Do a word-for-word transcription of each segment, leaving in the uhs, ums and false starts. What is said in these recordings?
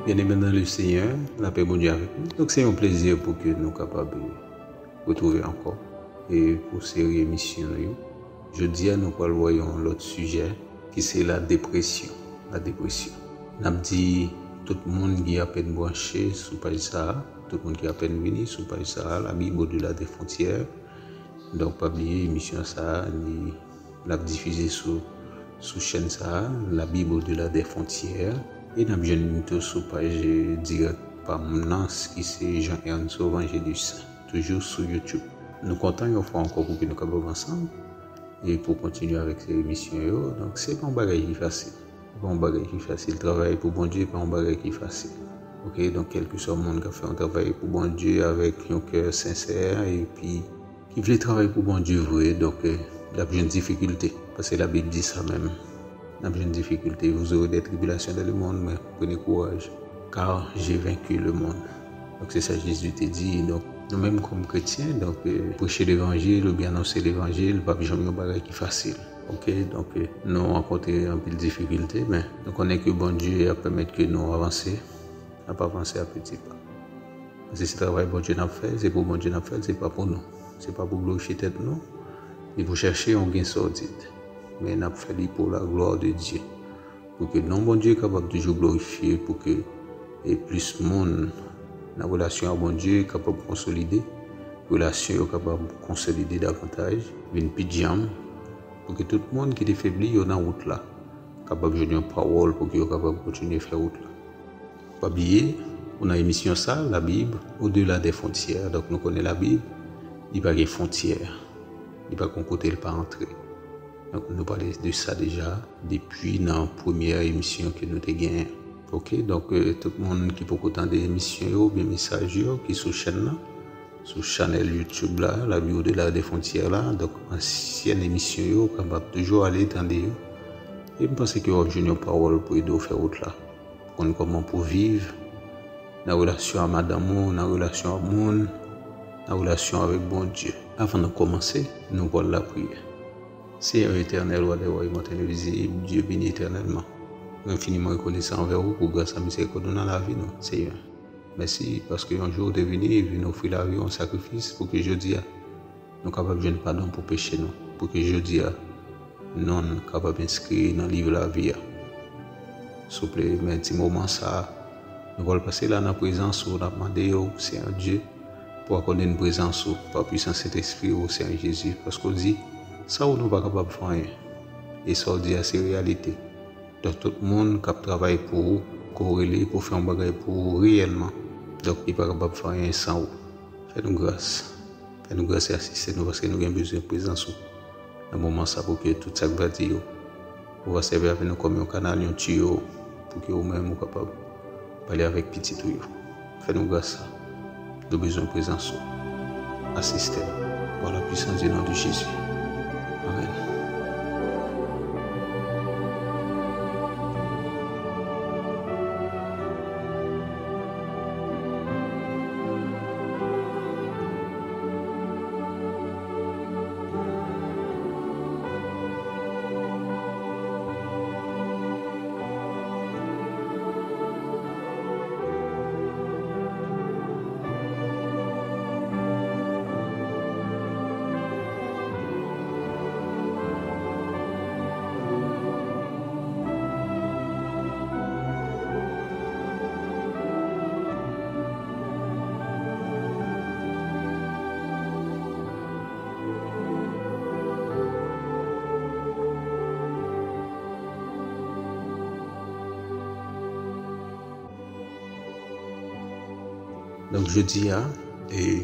Bien-aimés dans le Seigneur, lapè Bondye avèk nou. Donk, se yon plezi pou ke nou kapab retwouve ankò e pou seri emisyon nou yo. Jodi a, nou pral wè yon lòt sijè ki se la depresyon. La depresyon. N ap di tout moun ki apèn branche sou paj sa a, tout moun ki apèn vini sou paj sa a, La Bible au-delà des frontières. Donk, pa bliye, emisyon sa a, li, l ap difize sou, sou chèn sa a, La Bible au-delà des frontières. E n ap jwenn li tou sou paj dirèk pa m nan, ki se Jean Ernst Evangelus, toujou sou YouTube. Nou kontan yon fwa ankò pou ke nou kapab ansanm e pou kontinye avèk seri emisyon yo. Donk, se pa yon bagay ki fasil. Se pa yon bagay ki fasil. Travay pou Bondye pa yon bagay ki fasil. Oke, donk, kèlkeswa moun k ap fè yon travay pou Bondye avèk yon kè sensè, epi ki vle travay pou Bondye vre, donk, eh, l ap jwenn difikilte. Paske Labib di sa menm. N ap jwenn difikilte. Vous aurez des tribulations dans le monde, mais prenez courage, car j'ai vaincu le monde. Donk, se sa Jezi te di. Donk, nou menm kòm kretyen, donk, eh, preche levanjil oubyen anonse levanjil p ap janm yon bagay ki fasil. Oke, donk, eh, nou rankontre anpil difikilte, men nou konnen ke Bondye ap pèmèt ke nou avanse, n ap avanse a peti pa. Paske se travay Bondye n ap fè, se pou Bondye n ap fè l, se pa pou nou. Se pa pou glorifye tèt nou, ni pou chèche yon gen sòdid. Men n ap fè li pour la gloire de Dieu. Pou ke non Bondye kapab toujou glorifye, pou ke e plis moun nan relasyon ak Bondye kapab konsolide, relasyon yo kapab konsolide davantaj, vin pi djanm, pou ke tout moun ki te febli yo nan wout la kapab jwenn yon pawòl pou ke yo kapab kontinye fè wout la. Pa bliye, ou nan emisyon sa, La Bible au-delà des frontières. Donk, nou konnen Labib, li pa gen fwontyè. Li pa gen kote l pa antre. Donk, nou pale de sa deja depi nan premyè emisyon ke nou te genyen. Oke, donk, eh, tout moun ki poko tande emisyon yo oubyen mesaj yo ki sou chèn nan, sou chanèl YouTube la, La Bible au-delà des frontières la, donk, ansyèn emisyon yo, w kapab toujou ale tande yo. E m panse ke w ap jwenn yon pawòl pou ede w fè wout la. Pou konn kòman pou viv nan relasyon ak madanm ou, nan relasyon ak moun, nan relasyon avèk Bondye. Avan nou kòmanse, nou pral lapriyè. Seyè etènèl, wa dè wa, imòtèl, envizib, Dye beni etènèlman. Mwen enfiniman rekonesan anvè ou pou gras ak mizerikòd ou nan lavi nou, Seyè. Mèsi paske yon jou ou te vini, vin ofri lavi w an sakrifis pou ke jodi a nou kapab jwenn padon pou peche nou, pou ke jodi a non n kapab enskri nan liv lavi a. Souple, men ti moman sa a, nou pral pase la nan prezans ou, n ap mande w, Seyè Dye, pou akòde n prezans ou, pa pwisans Sentespri ou, Seyè Jezi, paske w di, san ou nou pa kapab fè anyen. E sa w di a se reyalite. Donk, tout moun k ap travay pou ou, ke w rele pou fè yon bagay pou ou reyèlman, donk, li pa kapab fè anyen san ou. Fè nou gras. Fè nou gras e asiste nou, paske nou gen bezwen prezans ou nan moman sa, pou ke tout sa k va di yo, ou va sèvi avè nou kòm yon kanal, yon tiyo, pou ke ou menm ou kapab pale avèk pitit ou yo. Fè nou gras sa. Nou bezwen prezans ou. Asiste nou. Par la puissance du nom de Jésus. Amèn. Donk, jodi a, e,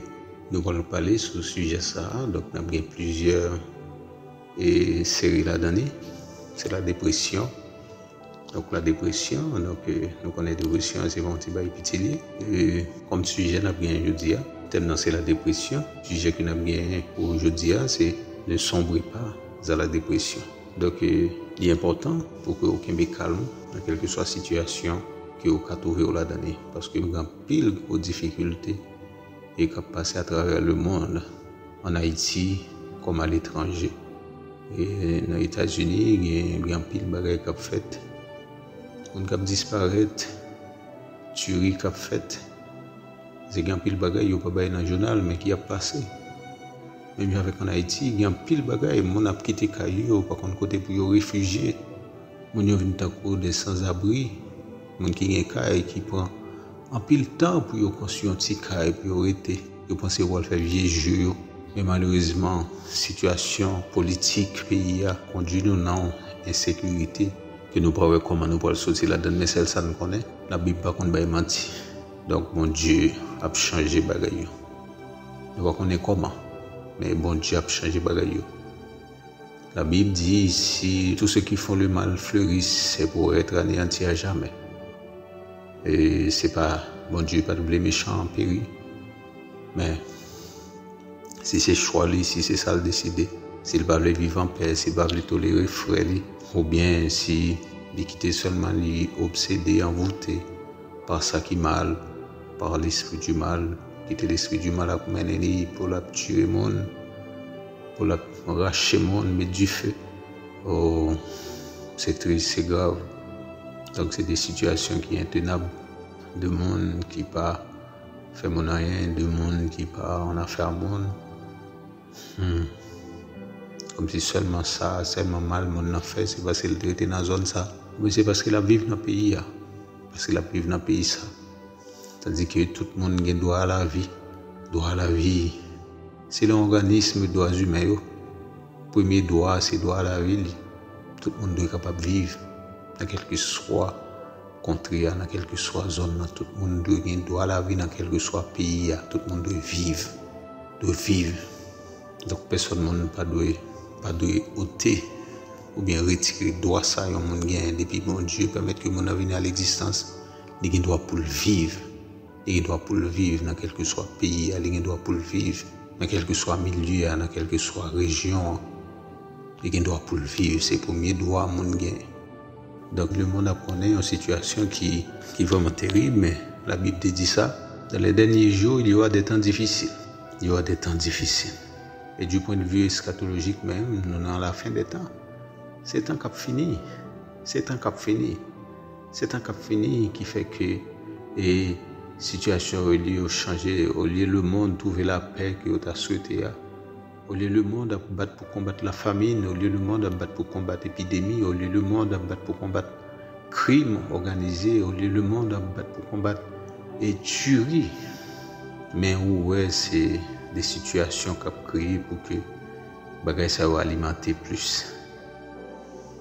nou pral pale sou sijè sa a. Donk, n ap gen plizyè, e, seri ladan li. Se la depresyon. Donk, la depresyon, donk, e, nou konnen depresyon an se pa yon ti bagay piti li ye. E, kòm sijè n ap genyen jodi a, tèm nan se la depresyon. Sijè ke n ap genyen pou jodi a, se ne sombrez pas à la dépression. Donk, e, li enpòtan pou ke w kenbe kalm nan kèlkeswa sitiyasyon ke w ka twouve w ladan li, paske gen anpil gwo difikilte e k ap pase atravè lemonn, ann Ayiti kòm aletranje. E nan Etazini, gen, gen anpil bagay k ap fèt. Moun k ap disparèt, tiri k ap fèt. Se gen anpil bagay yo pa bay nan jounal, men ki ap pase. Menm jan avèk ann Ayiti, gen anpil bagay, moun ap kite kay yo, yo pa konn kote pou yo refijye. Moun yo vin tankou de sanzabri, moun ki gen kay, ki pran anpil tan pou yo konstwi yon ti kay pou yo rete. Yo panse yo pral fè vye je yo. Men malerezman, sitiyasyon politik peyi a kondui nou nan yon ensekirite ke nou pa wè kòman nou pral soti ladann, men sèl sa n konnen, Labib pa konn bay manti. Donk, Bondye ap chanje bagay yo. Nou pa konnen kòman, men Bondye ap chanje bagay yo. Labib di, si tous ceux qui font le mal fleurissent, c'est pour être anéantis à jamais. E se pa, Bondye pa t vle mechan an peri, men si se chwa li, si se sa l deside, si l pa vle viv anpè, si l pa vle tolere frè li, oubyen si li kite sèlman li obsede, anvoute pa sa ki mal, pa lespri di mal, kite lespri di mal ap mennen li pou l ap tiye moun, pou l ap rache moun, met dife. Oh, se tris, se grav. Donk, se de sitiyasyon ki entenab, de moun ki pa fè moun anyen, de moun ki pa an afè a moun. Hmm. Kòmsi sèlman sa, sèlman mal moun nan fè, se paske l te rete nan zòn sa. Oubyen se paske l ap viv nan peyi a. Paske l ap viv nan peyi sa. Tandis que tout moun gen dwa a lavi. Dwa a lavi, selon òganism dwa imen yo, premye dwa a se dwa a lavi li. Tout moun dwe kapab viv nan kèlkeswa kontre a, nan kèlkeswa zòn nan. Tout moun dwe gen dwa lavi nan kèlkeswa peyi a. Tout moun dwe viv. Dwe viv. Donk, pèsòn moun pa dwe, pa dwe ote oubyen retire dwa sa yon moun genyen. Depi Bondye pèmèt ke moun nan vini a legzistans, li gen dwa pou l viv. Li gen dwa pou l viv nan kèlkeswa peyi a, li gen dwa pou l viv nan kèlkeswa milye a, nan kèlkeswa rejyon an. Li gen dwa pou l viv, se premye dwa moun genyen. Donk, lemonn ap konnen yon sitiyasyon ki, ki vrèman terib, men Labib te di sa, dans les derniers jours, il y aura des temps difficiles. Il y aura des temps difficiles. E du point de vue eschatologique menm, nou nan lafen dè tan. Se tan k ap fini. Se tan k ap fini. Se tan k ap fini ki fè ke, e, sitiyasyon yo, yo chanje. Olye lemonn twouve lapè ke yo ta swete a, olye lemonn ap bat pou konbat lafamin, olye lemonn ap bat pou konbat epidemi, olye lemonn ap bat pou konbat krim òganize, olye lemonn ap bat pou konbat, e, tiri, men ou wè se de sitiyasyon k ap kreye pou ke bagay sa yo alimante plis.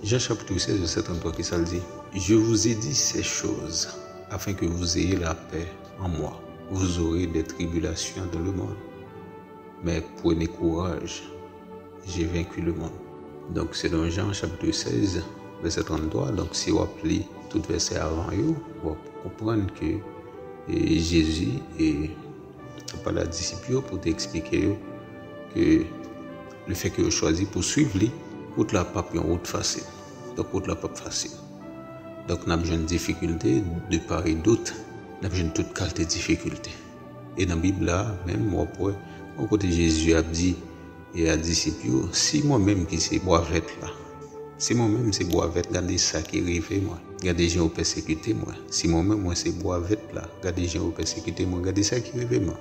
Jan chapit sèz, vèsè tranntwa, ki sa l di? Je vous ai dit ces choses afin que vous ayez la paix en moi. Vous aurez des tribulations dans le monde, mais prenez courage, j'ai vaincu le monde. Donk, selon Jan chapit sèz, vèsè tranntwa, donk, si w ap li tout vèsè avan yo, w ap konprann ke, e, Jezi, e, ap pale a disip yo pou te eksplike yo ke lefètke yo chwazi pou swiv li, wout la p ap yon wout fasil. Donk, wout la p ap fasil. Donk, n ap jwenn difikilte de part et d'autre, n ap jwenn tout kalte difikilte. E nan Bib la, menm, w ap wè, yon kote Jezi ap di, e a disip yo, si mwen menm ki se bwa vèt la, si mwen menm se bwa vèt, gade sa ki rive mwen. Gade jan yo pèsekite mwen. Si mwen menm, mwen se bwa vèt la, gade jan yo pèsekite mwen. Gade sa ki rive mwen.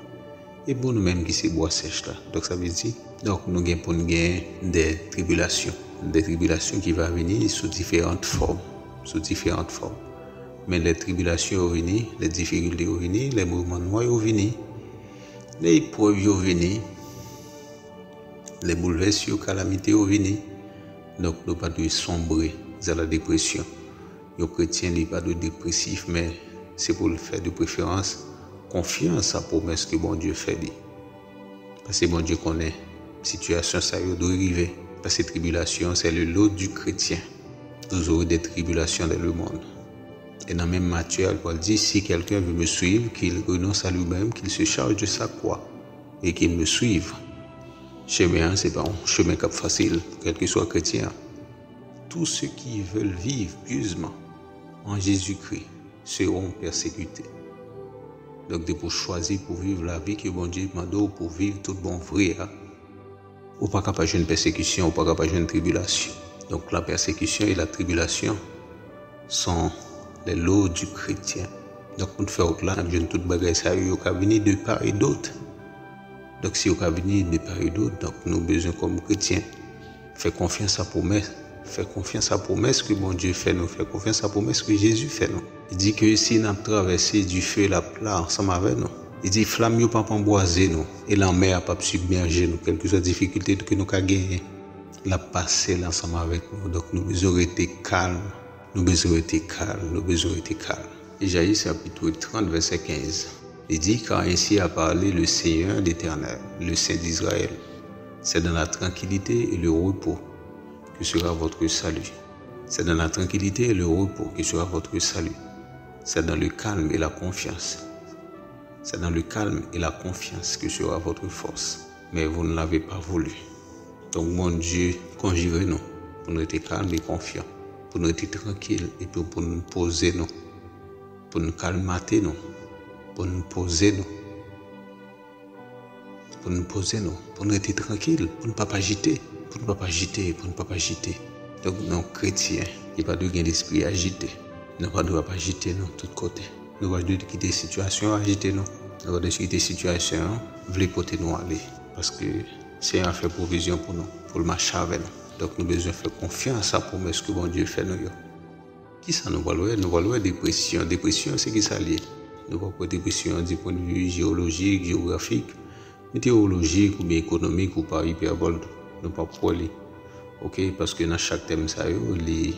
E pou nou menm ki se bwa sèch la. Donk, sa vle di, donk, nou gen pou n gen de tribilasyon. De tribilasyon ki va vini sou diferan fòm. Sou diferan fòm. Men lè tribilasyon yo vini, lè difikilte yo vini, lè moman nwa yo vini, lè eprèv yo vini, lè boulvès yo, kalamite yo vini, donk, nou pa dwe sonbre dans la dépression. Yon kretyen, li pa dwe depresif, men se pou l fè de preferans konfyans a pwomès ke Bondye fè li. Paske Bondye konnen sitiyasyon sa yo dwe rive. Paske tribilasyon, c'est le lot du chrétien. Vous aurez des tribulations dans le monde. E nan menm Matye a, l pral di, si quelqu'un veut me suivre, qu'il renonce à lui-même, qu'il se charge de sa croix et qu'il me suive. Chemen an, se pa yon chemen k ap fasil, kèlkeswa kretyen an. Tous ceux qui veulent vivre pieusement en Jésus-Christ seront persécutés. Donk, depi w chwazi pou viv lavi ke Bondye mande w pou viv tout bon vre a, ou pa ka pa jwenn pèsekisyon, ou pa ka pa jwenn tribilasyon. Donc, la persécution et la tribulation sont les lots du chrétien. Donk, pou n fè wout la, n ap jwenn tout bagay sa yo, yo ka vini de part et d'autre. Donk, si yo ka vini de part et d'autre, donk, nou bezwen, kòm kretyen, fè konfyans a pwomès, fè konfyans a pwomès ke Bondye fè nou, fè konfyans a pwomès ke Jezi fè nou. Li di ke si n ap travèse dife l ap la ansanm avè nou. Li di flanm yo p ap anbwaze nou, e lanmè a p ap sibmèje nou, kèlkeswa difikilte ke nou ka genyen, l ap pase l ansanm avèk nou. Donk, nou bezwen rete kalm, nou bezwen rete kalm, nou bezwen rete kalm. Ezayi chapitre trente, verset quinze. Li di, car ainsi a parlé le Seigneur l'Éternel, le Saint d'Israël. C'est dans la tranquillité et le repos que sera votre salut. C'est dans la tranquillité et le repos que sera votre salut. C'est dans le calme et la confiance. C'est dans le calme et la confiance que sera votre force. Mais vous ne l'avez pas voulu. Donk, Bondye konjire nou pou n rete kalm e konfyan, pou n rete trankil, epi pou n poze nou, pou n kalmate nou, pou n poze nou, pou n poze nou, pou n rete trankil, pou n pa p ajite, pou n pa p ajite, pou n pa p ajite. Donk, nou kretyen, li pa dwe gen lespri ajite. Nou pa dwe ap ajite nou tout kote. Nou pa dwe kite sitiyasyon an ajite nou. Nou pa dwe kite sitiyasyon an vle pote nou ale. Paske Senyè a fè pwovizyon pou nou, pou l mache avè nou. Donk, nou bezwen fè konfyans a pwomès ke Bondye fè nou yo. Kisa nou pral wè? Nou pral wè depresyon. Depresyon, se kisa l ye? Nou pral wè depresyon du point de vue géologique, géographique, météorologique oubyen économique ou par hyperbole tou. Nou pral wè li. Oke, paske nan chak tèm sa yo, li,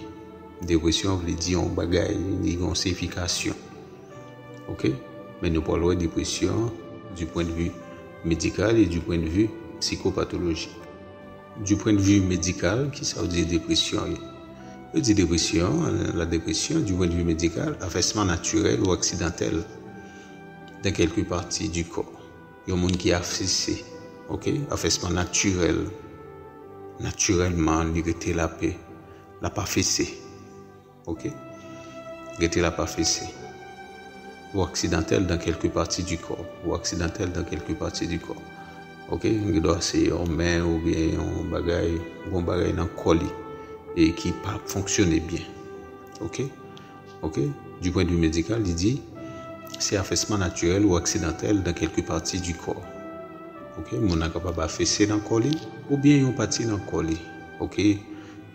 depresyon vle di yon bagay, li gen yon siyifikasyon. Oke? Men nou pral wè depresyon du point de vue médical et du point de vue psychopathologique. Du point de vue médical, kisa yo di depresyon ye? Yo di depresyon, la dépression, du point de vue médical, affaissement naturel ou accidentel dans quelque partie du corps. Yon moun ki afese, oke? Afèsman natirèl. Natirèlman, li rete la pe, l ap afese. Oke? Rete l ap afese. Ou accidentel dans quelque partie du corps. Ou accidentel dans quelque partie du corps. Oke? Gen dwa se yon men oubyen yon bagay, yon bagay nan kò li e ki pa fonksyone byen. Oke? Oke? Du point de vue médical, li di, se afèsman natirèl ou aksidantel dans quelque partie du corps. Oke? Moun nan kapab afese nan kò li, oubyen yon pati nan kò li. Oke?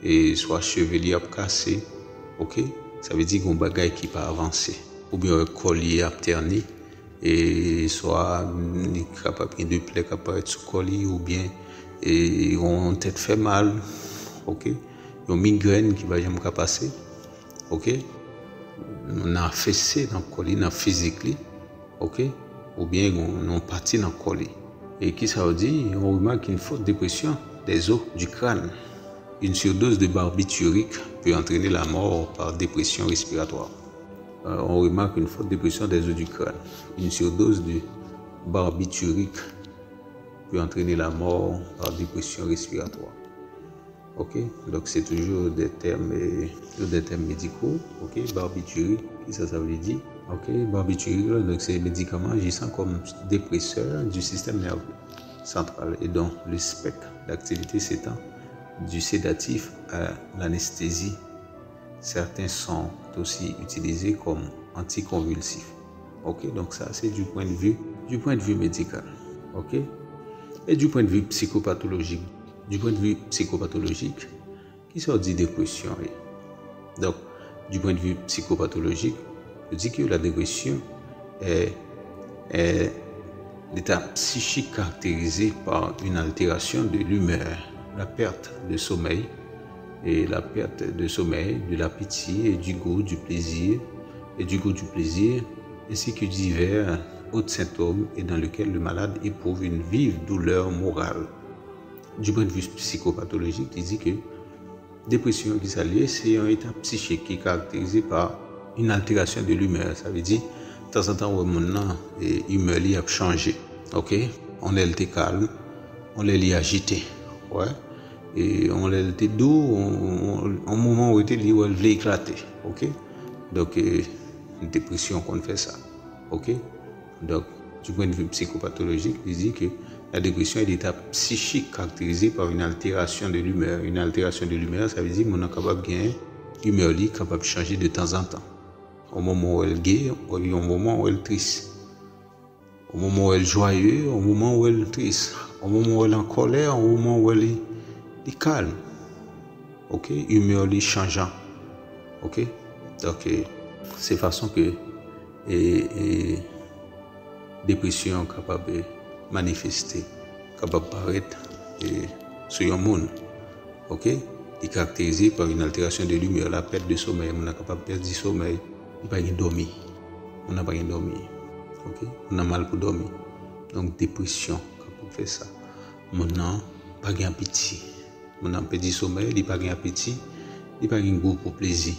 E swa cheve li ap kase, oke? Sa vle di gon bagay ki pa avanse. Oubyen kò li ap tèni, e swa li kapab gen de plè k ap parèt sou kò li, oubyen e yon tèt fè mal, oke? Yon migrèn ki pa janm ka pase, oke? Nan afese nan kò li, nan fizik li, oke? Oubyen yon, yon pati nan kò li. E kisa yo di? On remarque une forte dépression des os du crâne. Une surdose de barbiturique peut entraîner la mort par dépression respiratoire. Euh, on remarque une forte dépression des os du crâne. Une surdose de barbiturique peut entraîner la mort par dépression respiratoire. Ok, donk se toujou de tèm, eh, de tèm mediko. Ok, barbiturique, kisa sa vle di? Ok, barbiturique la, donk se medikaman ajisan kòm dépresseur du système nerveux central et dont le spectre d'activité s'étend du sédatif à l'anesthésie. Certains sont aussi utilisés comme anticonvulsifs. Ok, donk sa se du point de vue, du point de vue médical. Ok? Et du point de vue psychopathologique, du point de vue psychopathologique, kisa yo di depresyon ye? Donk, du point de vue psychopathologique, yo di ke la dépression est, est l'état psychique caractérisé par une altération de l'humeur, la perte de sommeil, et la perte de sommeil, de l'appétit et du goût du plaisir, et du goût du plaisir, ainsi que divers autres symptômes et dans lequel le malade éprouve une vive douleur morale. Du point de vue psychopathologique, li di ke depresyon, kisa l ye, se yon eta psichik ki karakterize pa une altération de l'humeur. Sa vle di, tanzantan, ou wè moun nan, e, imè li ap chanje. Ok? On lè l te kalm, on lè li ajite. Wè. E on lè l te dou, on, on, on moman ou rete li wè l vle eklate. Ok? Donk, e, depresyon konn fè sa. Ok? Donk, du point de vue psychopathologique, li di ke la dépression est l'état psychique caractérisé par une altération de l'humeur. Une altération de l'humeur, sa vle di moun nan kapab gen imè li kapab chanje de tanzantan. Yon moman w wè l gay, yon moman w wè l tris. Yon moman w wè l jwaye, yon moman w wè l tris. Yon moman w wè l an kòlè, yon moman w wè li, li kalm. Ok, imè li chanjan. Ok, donk, e, se fason ke, e, e, depresyon kapab, e, manifeste, kapab parèt, e, sou yon moun. Ok, li karakterize pa une altération de l'humeur, la perte de sommeil. Moun nan kapab pèdi somèy, li pa gen dòmi. Moun nan pa gen dòmi. Ok, moun nan mal pou dòmi. Donk, depresyon kapab fè sa. Moun nan pa gen apeti. Moun nan pèdi somèy, li pa gen apeti, li pa gen gou pou plezi,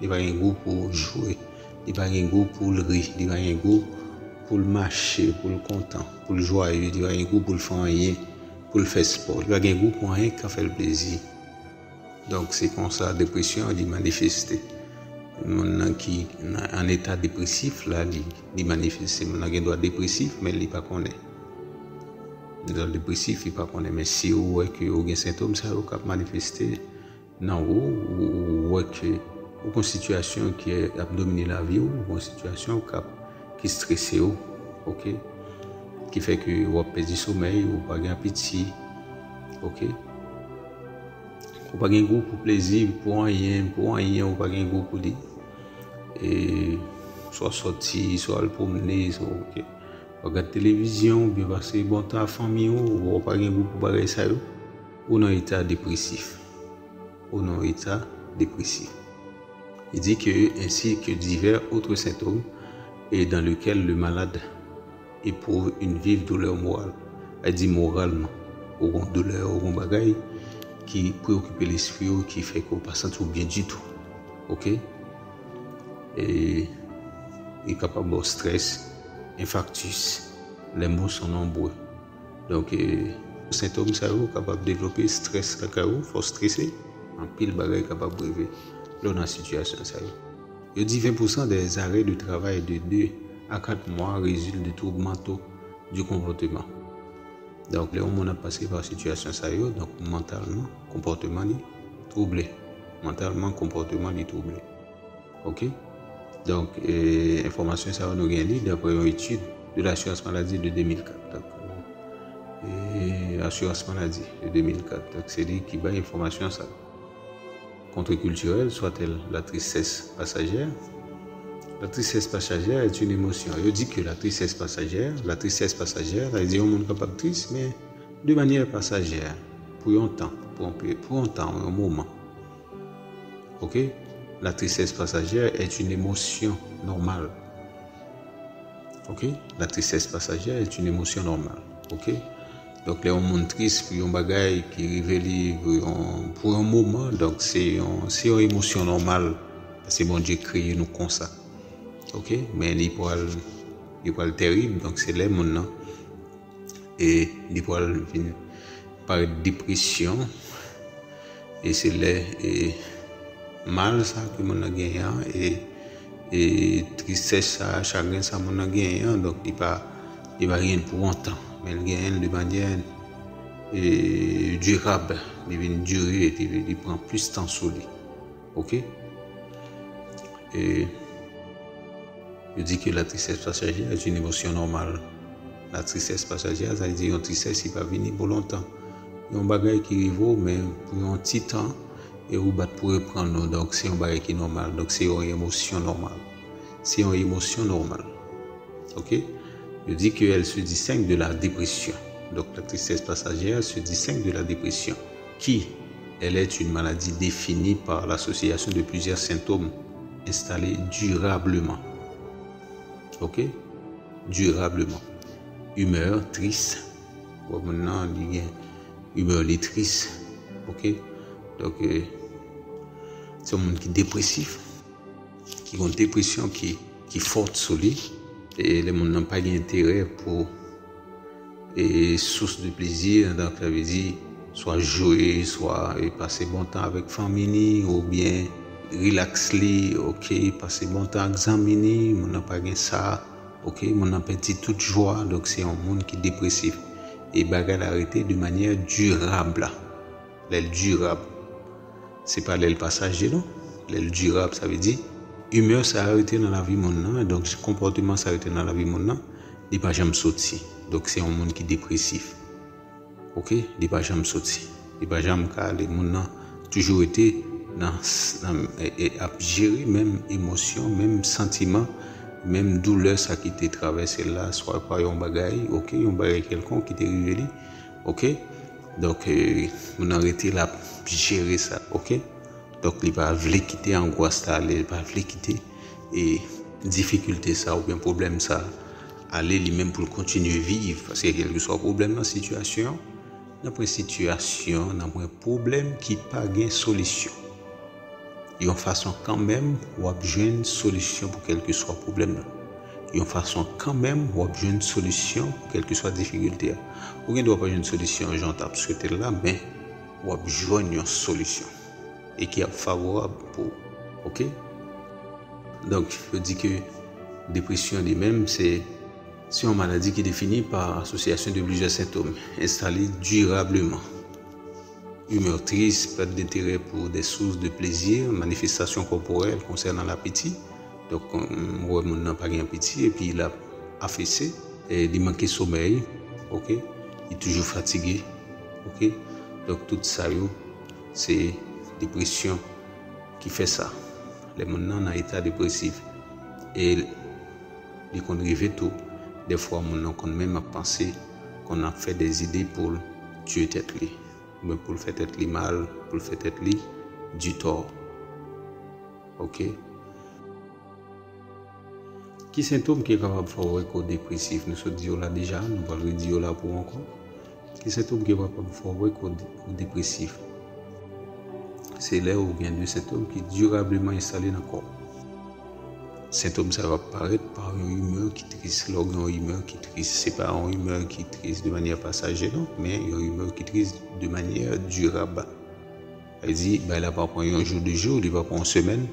li pa gen gou pou jwe, li pa gen gou pou l ri, li pa gen gou pou l mache, pou l kontan, pou l jwaye, li pa gen gou pou l fè anyen, pou l fè spò, li pa gen gou pou anyen k ka fè l plezi. Donk, se konsa depresyon an li manifeste. Moun nan ki nan, an eta depresif la, li, li manifeste. Moun nan gen dwa depresif, men li pa konnen. Lè l depresif, li pa konnen. Men si ou wè ke ou gen sentòm sa yo k ap manifeste nan ou, ou, ou wè ke ou gen sitiyasyon ki ap domine lavi w, ou gen sitiyasyon k ap, ki strese w, ok? Ki fè ke w ap pèdi somèy, ou pa gen apeti, ok? Ou pa gen gou pou plezi, pou anyen, pou anyen, ou pa gen gou pou li. E swa sòti, swa al pwomne, swa, ok. W ap gad televizyon, oubyen pase bon tan ak fanmi w, ou pa gen gou pou bagay sa yo. Ou nan eta depresif. Ou nan eta depresif. Il dit que, ainsi que divers autres symptômes, et dans lequel le malade éprouve une vive douleur morale. Sa di moralman, ou gon doulè, ou gon bagay ki preokipe lespri w, ki fè ke w pa santi w byen ditou. Ok? E li kapab ba w strès, infarctus, les maux sont nombreux. Donk, e, sentòm sa yo kapab devlope strès lakay ou, fò w strese, anpil bagay kapab rive lè w nan sitiyasyon sa yo. Yo di vingt pour cent des arrêts de travail de deux à quatre mois résultent de troubles mentaux du comportement. Donk, lè yon moun ap pase pa sitiyasyon sa yo, donk, mantalman, konpòteman li twouble. Mantalman, konpòteman li twouble. Ok? Donk, e, enfòmasyon sa yo nou gen li dapre yon etid de l'assurance maladie de deux mille quatre. Donk, e, asirans maladi de deux mille quatre. Donk, se li ki bay enfòmasyon sa yo. Contre-culturelle soit-elle la tristesse passagère? La tristesse passagère est une émotion. Yo di ke la tristesse passagère, la tristesse passagère, sa vle di yon moun kapab tris, men de manière passagère, pou yon tan, pou yon pe-, pou yon tan, yon moman. Ok? La tristesse passagère est une émotion normale. Ok? La tristesse passagère est une émotion normale. Ok? Donk, lè yon moun tris pou yon bagay ki rive li, pou yon, pou yon moman, donk, se yon, se yon emosyon nòmal. Paske Bondye kreye nou konsa. Ok? Men li pral, li pral tèrib, donk, se lè moun nan, e li pral vin parèt depresyon, e se lè, e mal sa ke moun nan genyen an, e, e tristès sa, chagren sa moun nan genyen an, donk li pa, li pa genyen l pou lontan, men l genyen l de manyè, e, dirab, li vin dire, li, li pran plis tan sou li. Ok? E yo di ke la tristesse passagère est une émotion normale. La tristesse passagère, sa vle di yon tristès ki pa vini pou lontan. Yon bagay ki rive w, men pou yon ti tan, e ou bat pou reprann ou. Donk, se yon bagay ki nòmal. Donk, se yon emosyon nòmal. Se yon emosyon nòmal. Ok? Yo di ke elle se distingue de la dépression. Donc, la tristesse passagère se distingue de la dépression, qui, elle, est une maladie définie par l'association de plusieurs symptômes installés durablement. Ok? Durablement. Humeur, tris. Bon, moun nan, li gen imè li tris. Ok? Donk, e, se yon moun ki depresif, ki gen yon depresyon ki, ki fò sou li. E lè moun nan pa gen enterè pou, e, sous de plezi, donk, sa vle di, swa jwe, swa, e, pase bon tan avèk fanmi ni, oubyen rilaks li, ok, pase bon tan ak zanmi ni, moun nan pa gen sa, ok, moun nan pèdi tout jwa, donk se yon moun ki depresif. E bagay la rete de manyè dirab. Lè l dirab. Se pa lè l pasaje, non. Lè l dirab, sa vle di, Imè sa rete nan lavi moun nan, donk konpòteman sa rete nan lavi moun nan, li pa janm soti. Donk se yon moun ki depresif. Oke, li pa janm soti. Li pa janm ka ale. Moun nan toujou rete nan, nan e, e, ap jere menm emosyon, menm santiman, menm doulè sa ki te travèse l la, swa pa yon bagay, oke, yon bagay kèlkonk ki te rive li, oke. Donk, e, moun nan rete la ap jere sa, oke. Donk, li pa vle kite angwas la ale, li pa vle kite e difikilte sa oubyen pwoblèm sa ale li menm pou l kontinye viv. Paske kèlkeswa pwoblèm nan, sitiyasyon, nan pwen sitiyasyon, nan pwen pwoblèm ki pa gen solisyon. Yon fason kanmenm, w ap jwenn solisyon pou kèlkeswa pwoblèm nan. Yon fason kanmenm, w ap jwenn solisyon pou kèlkeswa difikilte a. Ou gen dwa pa jwenn solisyon jan w t ap swete l la, men w ap jwenn yon solisyon e ki ap favorab pou ou. Oke? Donk, yo di ke depresyon li menm, se, se yon maladi ki defini pa asosyasyon de plizyè sentòm enstale dirableman. Imè tris, pèt denterè pou de sous de plezi, manifestasyon kòporèl konsènan lapeti. Donk, m wè moun nan pa gen apeti, epi l ap afese, e li manke somèy, oke? Li toujou fatige, oke? Donk, tout sa yo, se depresyon ki fè sa. Lè moun nan nan eta depresif, e li konn rive tou, dèfwa moun nan konn menm ap panse, konn ap fè de zide pou l tiye tèt li, oubyen pou l fè tèt li mal, pou l fè tèt li ditò. Oke? Ki sentòm ki kapab fè w wè ke w depresif? Nou sot di yo la deja, nou pral redi yo la pou w ankò. Ki sentòm ki kapab fè w wè ke w de-, w depresif? Se lè ou gen de sentòm ki dirableman enstale nan kò w. Sentòm sa yo ap parèt pa yon imè ki tris. Lè w gen yon imè ki tris, se pa yon imè ki tris de manyè pasaje non, men yon imè ki tris de manyè dirab. Sa vle di, bagay la pa pran yon jou, de jou, li pa pran yon semèn,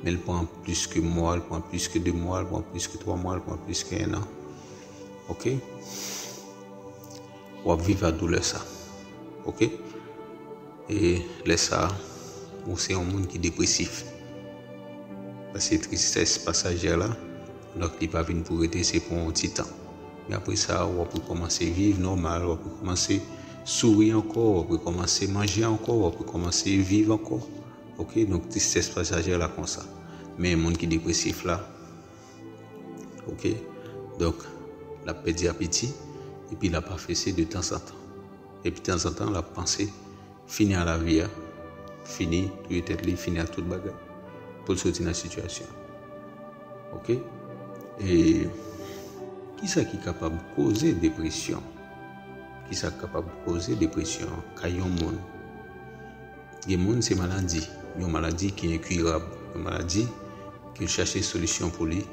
men l pran plis ke mwa, l pran plis ke de mwa, l pran plis ke twa mwa, l pran plis ke en an. Oke? W ap viv ak doulè sa. Oke? E lè sa, ou se yon moun ki depresif. Paske tristès pasajè la, donk li pa vin pou rete, se pou yon ti tan. Men apre sa, w ap rekòmanse viv nòmal, w ap rekòmanse souri ankò, w ap rekòmanse manje ankò, w ap rekòmanse viv ankò. Oke, donk tristès pasajè la konsa. Men moun ki depresif la, oke, donk l ap pèdi apeti, epi l ap afese de tanzantan. Epi tanzantan, l ap panse fini a lavi a, fini touye tèt li, fini ak tout bagay, pou l soti nan sitiyasyon. Oke? E kisa ki kapab koze depresyon? Kisa k kapab koze depresyon kay yon moun? Gen moun se maladi, yon maladi ki enkirab, yon maladi ke l chache solisyon pou li,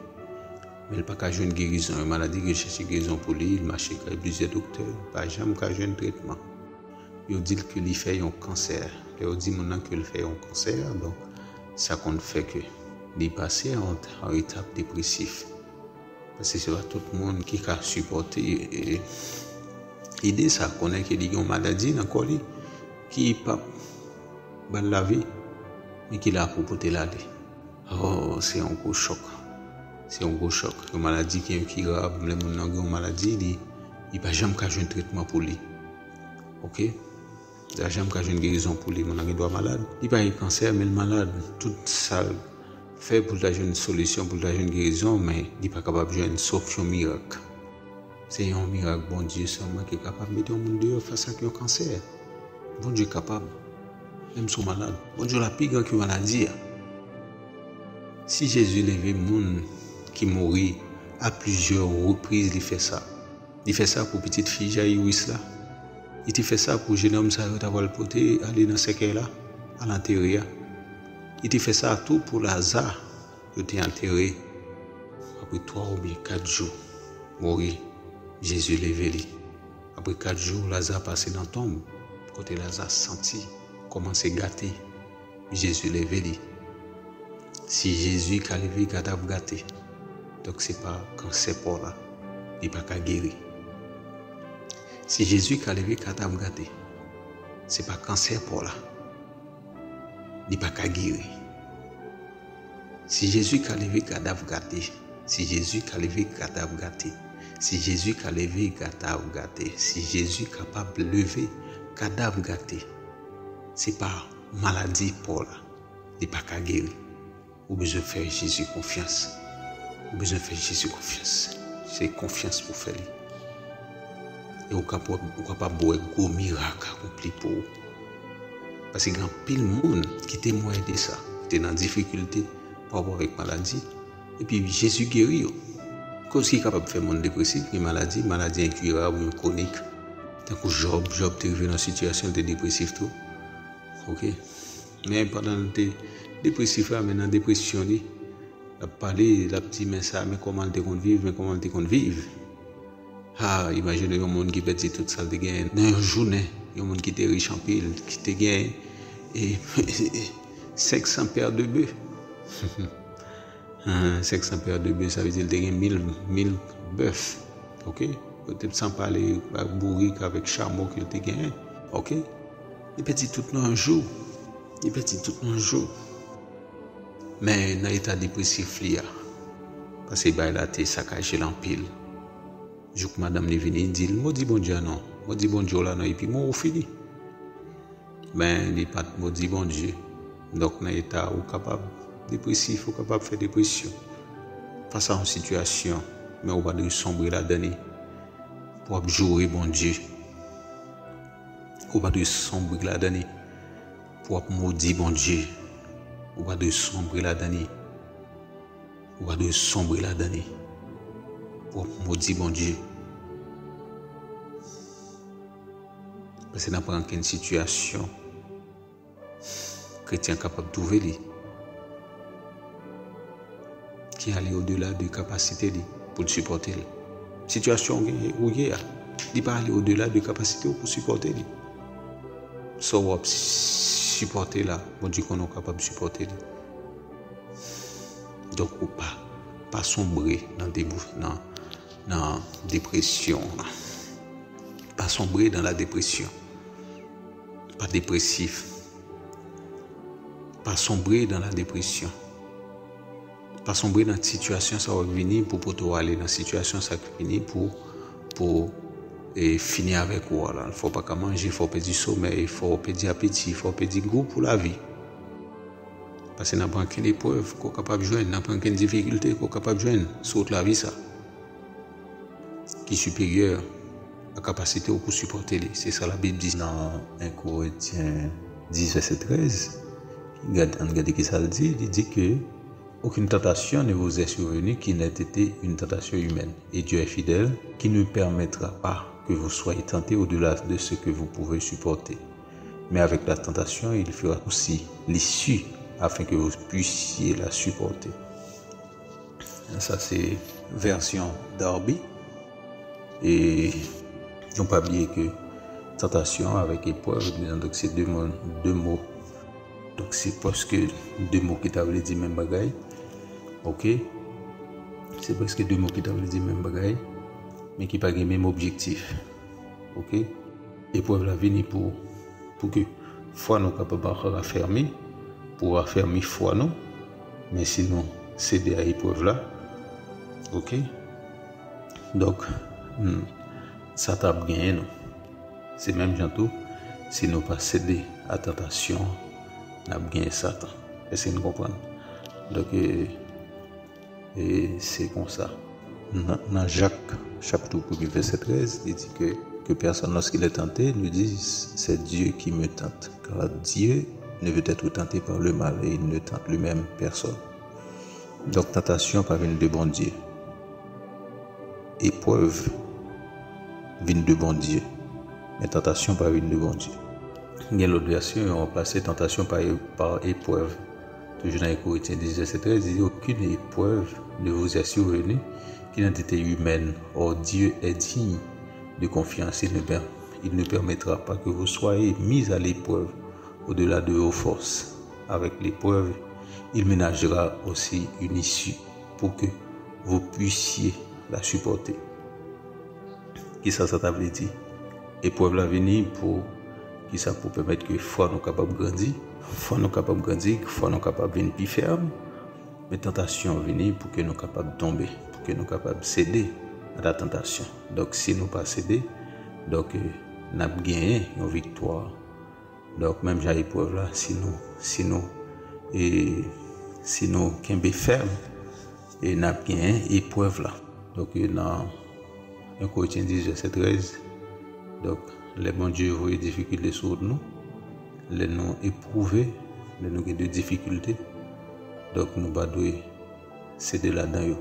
men l pa ka jwenn gerizon, yon maladi ke l chache gerizon pou li, l mache kay plizyè doktè, li pa janm ka jwenn tretman. Yo di l ke li fè yon kansè. Lè yo di moun nan ke l fè yon kansè, donk, sa konn fè ke li pase an, an etap depresif. Paske se pa tout moun ki ka sipòte, e, ide sa, konnen ke li gen yon maladi nan kò li ki p ap ba l lavi, men ki la pou pote l ale. Oh, se yon gwo chòk. Se yon gwo chòk. Yon maladi ki enkirab, lè moun nan gen yon maladi, li, li pa janm ka jwenn tretman pou li. Oke? Li pa janm ka jwenn gerizon pou li. Moun nan gen dwa malad. Li pa gen kansè, men l malad. Tout sa l fè pou l ta jwenn solisyon, pou l ta jwenn gerizon, men li pa kapab jwenn, sof yon mirak. Se yon mirak Bondye sèlman ki kapab mete yon moun deyò fas ak yon kansè. Bondye kapab. Menm si w malad, Bondye la pi gran ke maladi a. Si Jezi leve moun ki mouri a plizyè repriz, li fè sa. Li fè sa pou pitit fi Jayiris la. Li te fè sa pou jenòm sa yo ta pral pote ale nan sèkèy la, al antere a. Li te fè sa tou pou Laza yo te antere. Apre twa oubyen kat jou, mouri, Jezi leve li. Apre kat jou, Laza pase nan tonb, kote Laza santi kòmanse gate. Jezi leve li. Si Jezi ka leve kadav gate, donk se pa kansè pa w la, li pa ka geri. Si Jezi ka leve kadav gate, se pa kansè pa w la, li pa ka geri. Si Jezi ka leve kadav gate, si Jezi ka leve kadav gate, si Jezi ka leve kadav gate, si Jezi kapab leve kadav gate, se pa maladi pa w la, li pa ka geri. Ou bezwen fè Jezi konfyans. Ou bezwen fè Jezi konfyans. Se konfyans pou fè li. E ou kapab, ou kapab wè gwo mirak akonpli pou ou. Paske gen anpil moun ki temwaye de sa, ki te nan difikilte pa rapò avèk maladi, epi Jezi geri yo. Koz ki kapab fè moun depresif, gen maladi, maladi enkirab oubyen kwonik. Tankou Jòb, Jòb te rive nan sitiyasyon l te depresif tou. Oke? Men pandan l te depresif la, men nan depresyon li, l ap pale, l ap di, men sa, men kòman l te konn viv, men kòman l te konn viv. Ha, imajine yon moun ki pèdi tout sa l te genyen nan yon jounen, yon moun ki te rich anpil, ki te genyen e, senk san pè de bè. Senk san pè de bè, sa vle di l te gen mil, mil bèf. Oke? Poutèt san pale ak bourik, avèk chamo ke l te genyen. Oke? Li pèdi tout nan yon jou. Li pèdi tout nan yon jou. Men nan eta depresif li a, paske bagay la te sakaje l anpil. Jouk madanm li vini, di l, "Modi Bondye a non. Modi Bondye w la non, epi mwen ou fini." Men li pa t modi Bondye. Donk, nan eta ou kapab depresif, ou kapab fè depresyon fas a yon sitiyasyon, men ou pa dwe sonbre ladan li pou w ap joure Bondye. Ou pa dwe sonbre ladan li pou w ap modi Bondye. Ou pa dwe sonbre ladan li. Ou pa dwe sonbre ladan li pou w ap modi Bondye. Paske nan pran kenn sitiyasyon, kretyen kapab twouve li ki ale odela de kapasite li pou l sipòte l. Sitiyasyon ou gen, ou ye a, li pa ale odela de kapasite w pou sipòte li. Sa w ap sipòte la, Bondye konnen w kapab sipòte li. Donk, ou pa, pa sonbre nan debou-, nan, nan depresyon. Pa sonbre nan la depresyon. Pa depresif. Pa sonbre nan la depresyon. Pa sonbre nan sitiyasyon sa w ap vini pou pote w ale nan sitiyasyon sa k vini pou, pou, e, fini avèk ou a la. Fò w pa ka manje, fò w pèdi somèy, fò w pèdi apeti, fò w pèdi gou pou lavi. Paske nan pran kenn eprèv ke w kapab jwenn, nan pran kenn difikilte ke w kapab jwenn sou wout lavi sa, ki siperyè a kapasite w pou sipòte li. Se sa Labib di nan en Korentyen dis, vèsè trèz. Gad-, ann gade ki sa l di. Li di ke aucune tentation ne vous est survenue qui n'ait été une tentation humaine. Et Dieu est fidèle, qui ne permettra pas que vous soyez tentés au-delà de ce que vous pouvez supporter. Mais avec la tentation, il fera aussi l'issue afin que vous puissiez la supporter. Sa se vèsyon Darby. E nou pa bliye ke tantasyon avèk eprèv, donk se de mo, de mo. Donk se prèske de mo ki ta vle di menm bagay. Oke? Se prèske de mo ki ta vle di menm bagay, men ki pa gen menm objektif. Oke? Eprèv la vini pou, pou ke fwa nou kapab ankò rafèmi, pou rafèmi fwa nou. Men si nou sede a eprèv la, oke? Donk, hmm, Satan ap genyen nou. Se menm jan tou, si nou pa sede a tantasyon, n ap genyen Satan. Èske n konprann? Donk, e, E se konsa. Nan, nan Jak, chapitre premier, verset treize, li di ke, que personne, lorsqu'il est tenté, ne dise, c'est Dieu qui me tente. Car Dieu ne veut être tenté par le mal et il ne tente lui-même personne. Donk, tantasyon pa vin de Bondye. Eprèv vin de Bondye. Men tantasyon pa vin de Bondye. Gen lòt vèsyon, yo ranplase tantasyon pa, pa eprèv. Toujou nan en Korentyen dis, vèsè trèz, li di, aucune épreuve ne vous est survenue qui n'ait été humaine. Or, Dieu est digne de confiance. Il ne per-, il ne permettra pas que vous soyez mis à l'épreuve au-delà de vos forces. Avec l'épreuve, il ménagera aussi une issue pour que vous puissiez la supporter. Kisa sa ta vle di? Eprèv la vini pou kisa? Pou pèmèt ke fwa nou kapab grandi. Fwa nou kapab grandi, fwa nou kapab vin pi fèm. Men tantasyon vini pou ke nou kapab tonbe, pou ke nou kapab sede a la tantasyon. Donk, si nou pa sede, donk, eh, n ap genyen yon viktwa. Donk, menm jan eprèv la, si nou, si nou, e, si nou kenbe fèm, e n ap genyen eprèv la. Donk, e nan en Korentyen dizuit vèsè trèz, donk, lè Bondye voye difikilte sou wout nou, lè nou epwouve, lè nou gen de difikilte, donk, nou pa dwe sede ladan yo.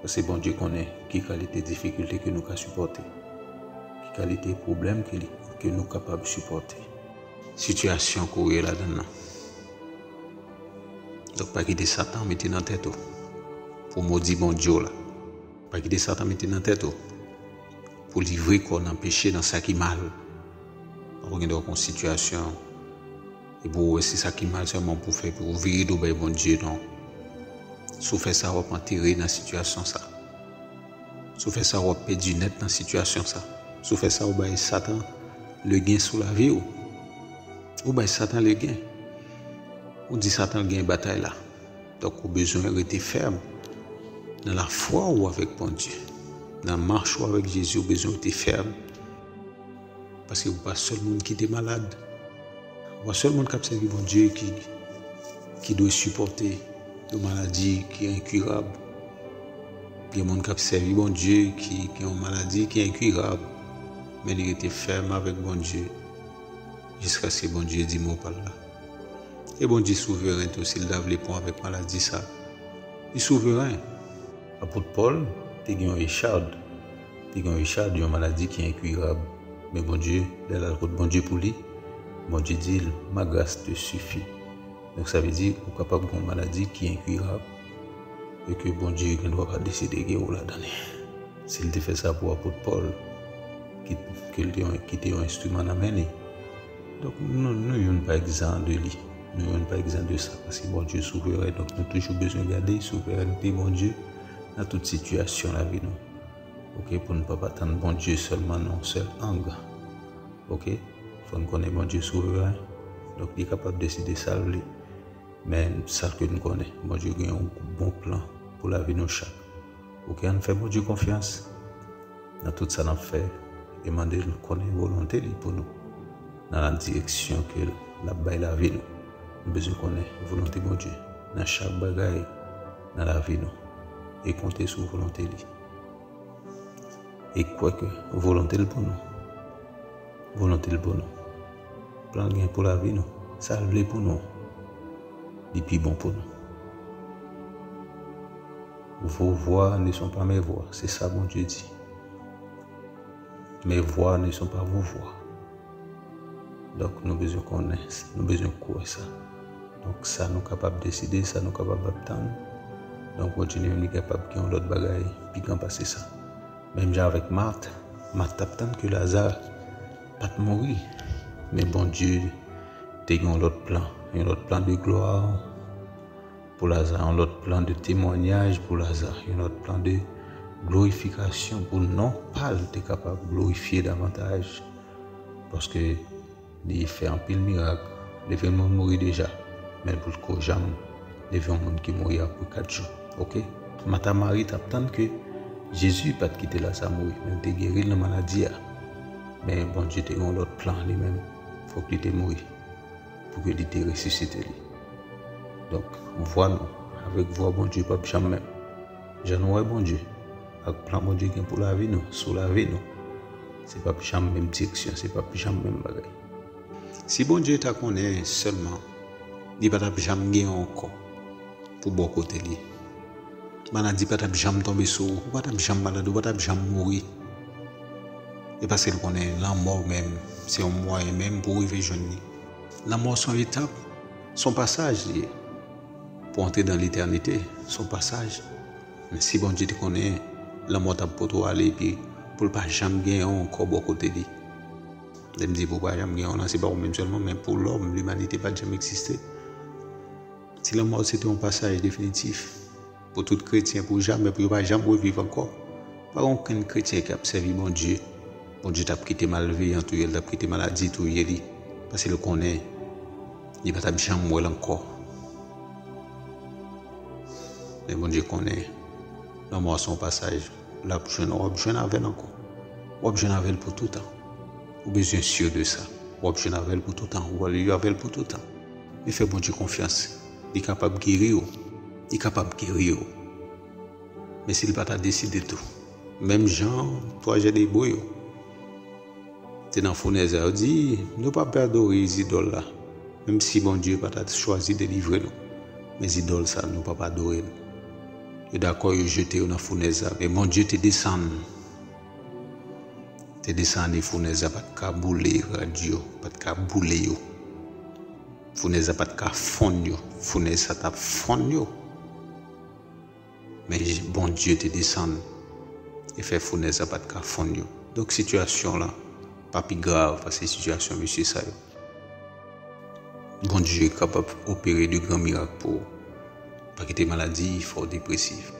Paske Bondye konnen ki kalite difikilte ke nou ka sipòte, ki kalite pwoblèm ke li, ke nou kapab sipòte. Sitiyasyon ke w ye ladan nan. Donk, pa kite Satan mete nan tèt ou pou w modi Bondye w la. Pa kite Satan mete nan tèt ou pou w livre kò w nan peche, nan sa ki mal. Ou gen dwa gen yon sitiyasyon, epi w wè se sa ki mal sèlman pou w fè, pou w vire do bay Bondye, non. Si w fè sa, w ap antere nan sitiyasyon sa. Si w fè sa, w ap pèdi nèt nan sitiyasyon sa. Si w fè sa, w bay Satan legen sou lavi w. Ou bay Satan legen. Ou di Satan l gen batay la. Donk, ou bezwen rete fèm nan lafwa w avèk Bondye. Nan mach ou avèk Jezi, ou bezwen rete fèm. Paske ou pa sèl moun ki te malad. Ou pa sèl moun k ap sèvi Bondye ki, ki dwe sipòte yon maladi ki enkirab. Gen moun k ap sèvi Bondye ki gen yon maladi ki enkirab, men li rete fèm avèk Bondye jiskaske Bondye di mo pa l la. E Bondye souveren tou, si l ta vle pran avèk maladi sa, li souveren. Apot Pòl te gen yon echad, te gen yon echad, yon maladi ki enkirab. Men Bondye, lè l al kot Bondye pou li, Bondye di l, "Ma grâce te suffit." Donk, sa vle di, ou kapab gen yon maladi ki enkirab, e ke Bondye gen dwa pa deside gen ou ladan li. Si l te fè sa pou apot Pòl, ki, ke l te yon, ki te yon enstriman nan men li. Donk, nou, nou youn pa egzan de li. Nou youn pa egzan de sa, paske Bondye souveren. Donk, nou toujou bezwen gade souverènte Bondye nan tout sitiyasyon lavi nou. Oke, pou n pa pa tann Bondye sèlman nan yon sèl ang. Oke, fò n konnen Bondye souveren. Donk, li kapab deside sa l vle. Men sa ke n konnen, Bondye gen yon bon plan pou lavi nou chak. Oke, ann fè Bondye konfyans nan tout sa n ap fè e mande l konnen volonte li pou nou. Nan direksyon ke l ap bay lavi nou, nou bezwen konnen volonte Bondye nan chak bagay nan lavi nou e konte sou volonte li. E kwè ke volonte l pou nou. Volonte l pou nou. Plan l gen pou lavi nou. Sa l vle pou nou. Li pi bon pou nou. Vos voies ne sont pas mes voies. Se sa Bondye di. Mes voies ne sont pas vos voies. Donk, nou bezwen konnen, nou bezwen kwè sa. Donk, sa nou kapab deside, sa nou kapab ap tann. Donk, Bondye li menm li kapab gen yon lòt bagay pi gran pase sa. Menm jan avèk Mat, Mat t ap tann ke Laza pa t mouri. Men Bondye te gen yon lòt plan, yon lòt plan de glwa pou Laza, yon lòt plan de temwanyaj pou Laza, yon lòt plan de glorifikasyon pou non pa l te kapab glorifye davantaj. Paske li fè anpil mirak, leve moun mouri deja, men l potko janm leve yon moun ki mouri apre kat jou. Oke? Mat a Mari t ap tann ke Jezi pa t kite Laza mouri, men l te geri l nan maladi a. Men Bondye te gen yon lòt plan li menm, fòk li te mouri pou ke li te resisite li. Donk, vwa nou, avèk vwa Bondye p ap janm menm. Jan nou wè Bondye, ak plan Bondye gen pou lavi nou, sou lavi nou, se p ap janm menm direksyon, se p ap janm menm bagay. Si Bondye ta konnen sèlman, li pa t ap janm gen yon ankò pou bò kote li. Maladi pa t ap janm tonbe sou ou, ou pa t ap janm malad, ou pa t ap janm mouri. E paske l konnen lanmò menm, se yon mwayen menm pou w rive jwenn li. Lanmò se yon etap, se yon pasaj li ye. Pou antre dan letènite, se yon pasaj. Men si Bondye te konnen lanmò t ap pote w ale, epi pou l pa janm gen yon ankò bò kote li. Lè m di pou pa janm gen yon lan, se pa ou menm sèlman, men pou lòm, limanite pa t janm egziste. Si lanmò se te yon pasaj definitif pou tout kretyen, pou jamè, pou yo pa janm reviv ankò, pa gen okenn kretyen ki ap sèvi Bondye. Bondye t ap kite malveyan touye l, t ap kite maladi touye li, paske l konnen li pa t ap janm wè l ankò. Men Bondye konnen lanmò a se yon pasaj. L ap jwenn, w ap jwenn avè l ankò. W ap jwenn avè l pou toutan. Ou bezwen si de sa. W ap jwenn avè l pou toutan. W ap viv avè l pou toutan. Men fè Bondye konfyans. Li kapab geri w. Li kapab geri w. Men si l pa ta deside tou. Menm jan twa jèn Ebre yo te nan founèz la, yo di, "Nou p ap adore zidòl la." Menm si Bondye pa ta chwazi delivre nou. Men zidòl sa, nou p ap adore l. Yo dakò, yo jete yo nan founèz la. Men Bondye te desann. Te desann e founèz la pa t ka boule rad yo, pa t ka boule yo. Founèz la pa t ka fonn yo. Founèz sa t ap fonn yo. Men Bondye te desann e fè founèz la pa t ka fonn yo. Donk, sitiyasyon la pa pi grav pase sitiyasyon mesye sa yo. Bondye kapab opere de gran mirak pou ou. Pa kite maladi fè w depresif.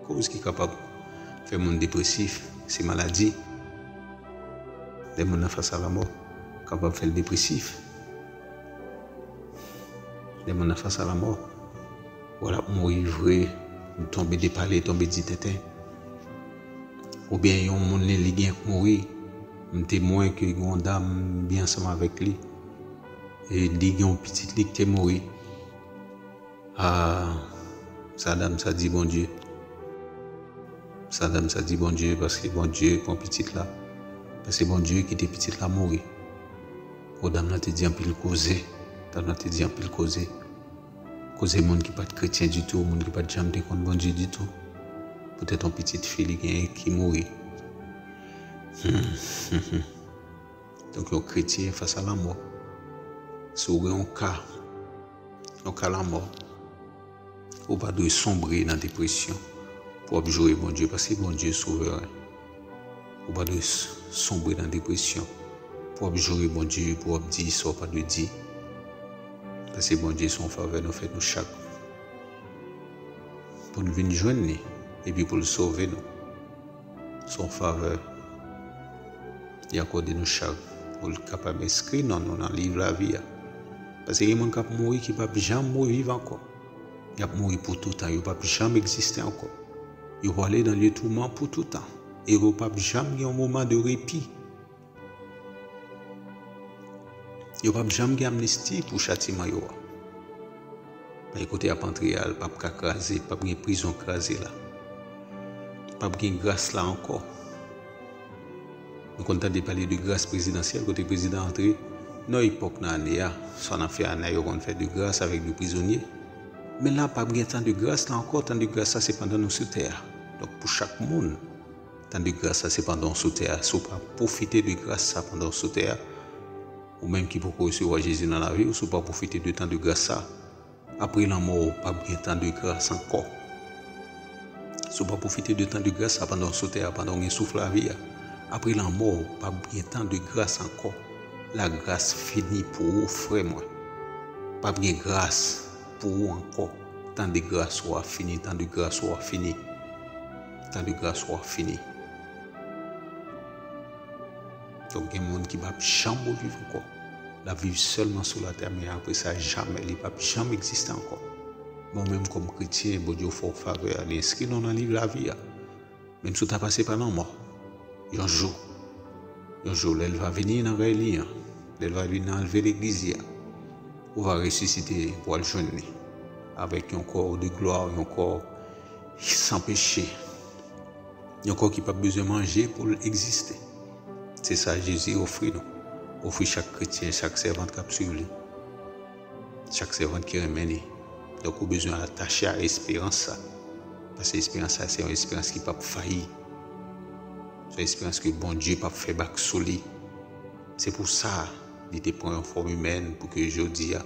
Koz ki kapab fè moun depresif, se maladi. Lè moun nan fas a lanmò, kapab fè l depresif. Lè moun nan fas a lanmò, w ap mouri vre, tonbe de pale, tonbe di tenten. Oubyen yon moun li, li gen k mouri. M temwen ke gen yon dam m byen ansanm avèk li. E li gen yon pitit li ki te mouri. Ah, sa dam sa di Bondye. Sa dam sa di Bondye, paske Bondye pran pitit la. Paske Bondye kite pitit la mouri. O, dam nan te di anpil koze. Dam nan te di anpil koze. Koze moun ki pa t kretyen ditou, moun ki pa t janm te konn Bondye ditou. Poutèt yon pitit fi li genyen ki mouri. Hmm. Donk, yon kretyen fas a lanmò. Si w gen yon ka, yon ka lanmò, ou pa dwe sonbre nan depresyon pou w ap joure Bondye, paske Bondye souveren. Ou pa dwe s-, sonbre nan depresyon pou w ap joure Bondye, pou w ap di sa w pa dwe di. Paske Bondye se yon favè nou fè nou chak. Pou n vin jwenn li, epi pou l sove nou. Se yon favè li akòde nou chak pou l kapab enskri non nou nan liv lavi a. Paske gen moun k ap mouri ki p ap janm reviv ankò. Y ap mouri pou toutan, yo p ap janm egziste ankò. Yo prale nan lye touman pou toutan. E yo p ap janm gen yon moman de repi. Yo p ap janm gen amnisti pou chatiman yo a. Bay kote y ap antre a, l p ap ka kraze, p ap gen prizon kraze la. P ap gen gras la ankò. Nou konn tande pale de gras prezidansyèl, kote prezidan antre nan epòk nan ane a, swa nan fen ane a, yo konn fè de gras avèk de prizonye. Men la, p ap gen tan de gras la ankò, tan de gras la se pandan nou sou tè a. Donk, pou chak moun, tan de gras la se pandan w sou tè a. Si w pa pwofite de gras sa pandan w sou tè a, ou menm ki poko resevwa Jezi nan lavi w, si w pa pwofite de tan de gras sa, apre lanmò w p ap gen tan de gras ankò. Si w pa pwofite de tan de gras sa pandan w sou tè a, pandan w gen souf lavi a, apre lanmò w p ap gen tan de gras ankò. Lagras fini pou ou, frè mwen. P ap gen gras pou ou ankò. Tan de gras ou a fini, tan de gras ou a fini. Tan de gras ou a fini. Donk, gen moun ki p ap janm reviv ankò. L ap viv sèlman sou latè, men apre sa, jamè, li p ap janm egziste ankò. Men w menm, kòm kretyen, Bondye ofè w favè a, li enskri non w nan liv lavi a. Menm si w ta pase pa lanmò, yon jou, yon jou, lè l va vini nan rèy li an, lè l va vin anlve legliz li a, ou va resisite pou w al jwenn li avèk yon kò de glwa, yon kò san peche, yon kò ki p ap bezwen manje pou l egziste. Se sa Jezi ofri nou, ofri chak kretyen, chak sèvant k ap swiv li, chak sèvant ki renmen li. Donk, ou bezwen atache a esperans sa. Paske esperans sa, se yon esperans ki p ap fayi. Se yon esperans ke Bondye p ap fè bak sou li. Se pou sa, li te pran yon fòm imèn pou ke jodi a,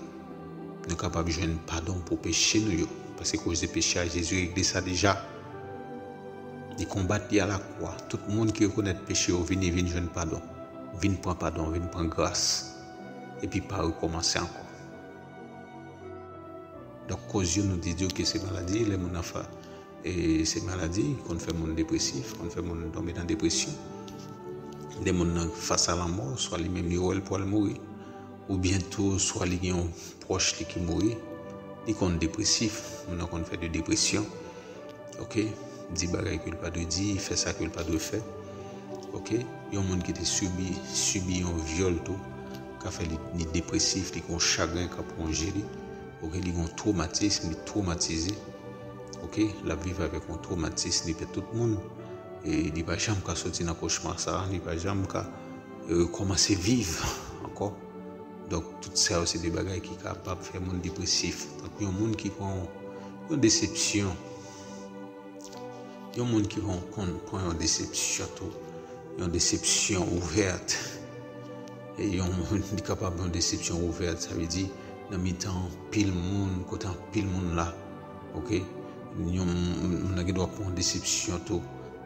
nou kapab jwenn padon pou peche nou yo. Paske koze peche a, Jezi regle sa deja. Li konbat li alakwa. Tout moun ki rekonèt peche yo, vini, vin jwenn padon. Vin pran padon, vin pran gras. Epi pa rekòmanse ankò. Donk, koz yo, nou te di w ke se maladi, lè moun nan fa-, e se maladi, konn fè moun depresif, konn fè moun tonbe nan depresyon. Lè moun nan fas a lanmò, swa li menm li wè l pral mouri, oubyen tou, swa li gen yon pwòch li ki mouri, Li konn depresif, moun nan konn fè de depresyon. Ok, di bagay ke l pa dwe di, fè sa ke l pa dwe fè. Ok, yon moun ki te sibi, sibi yon vyòl tou, ka fè li, li depresif, li gon chagren k ap wonje li. Ok, li gon twomatis, li twomatize. Ok, l ap viv avèk yon twomatis, li pèd tout moun. E li pa janm ka soti nan kochma sa, li pa janm ka, e, rekòmanse viv ankò. Donk, tout sa yo se de bagay ki kapab fè moun depresif. Tankou yon moun ki pran yon, yon desepsyon. Yon moun ki pran, pran, pran yon desepsyon tou. Yon desepsyon ouvèt. E yon moun, li kapab yon desepsyon ouvèt, sa vle di, nan mitan anpil moun, kote anpil moun la. Ok? Yon moun nan gen dwa pran yon desepsyon tou,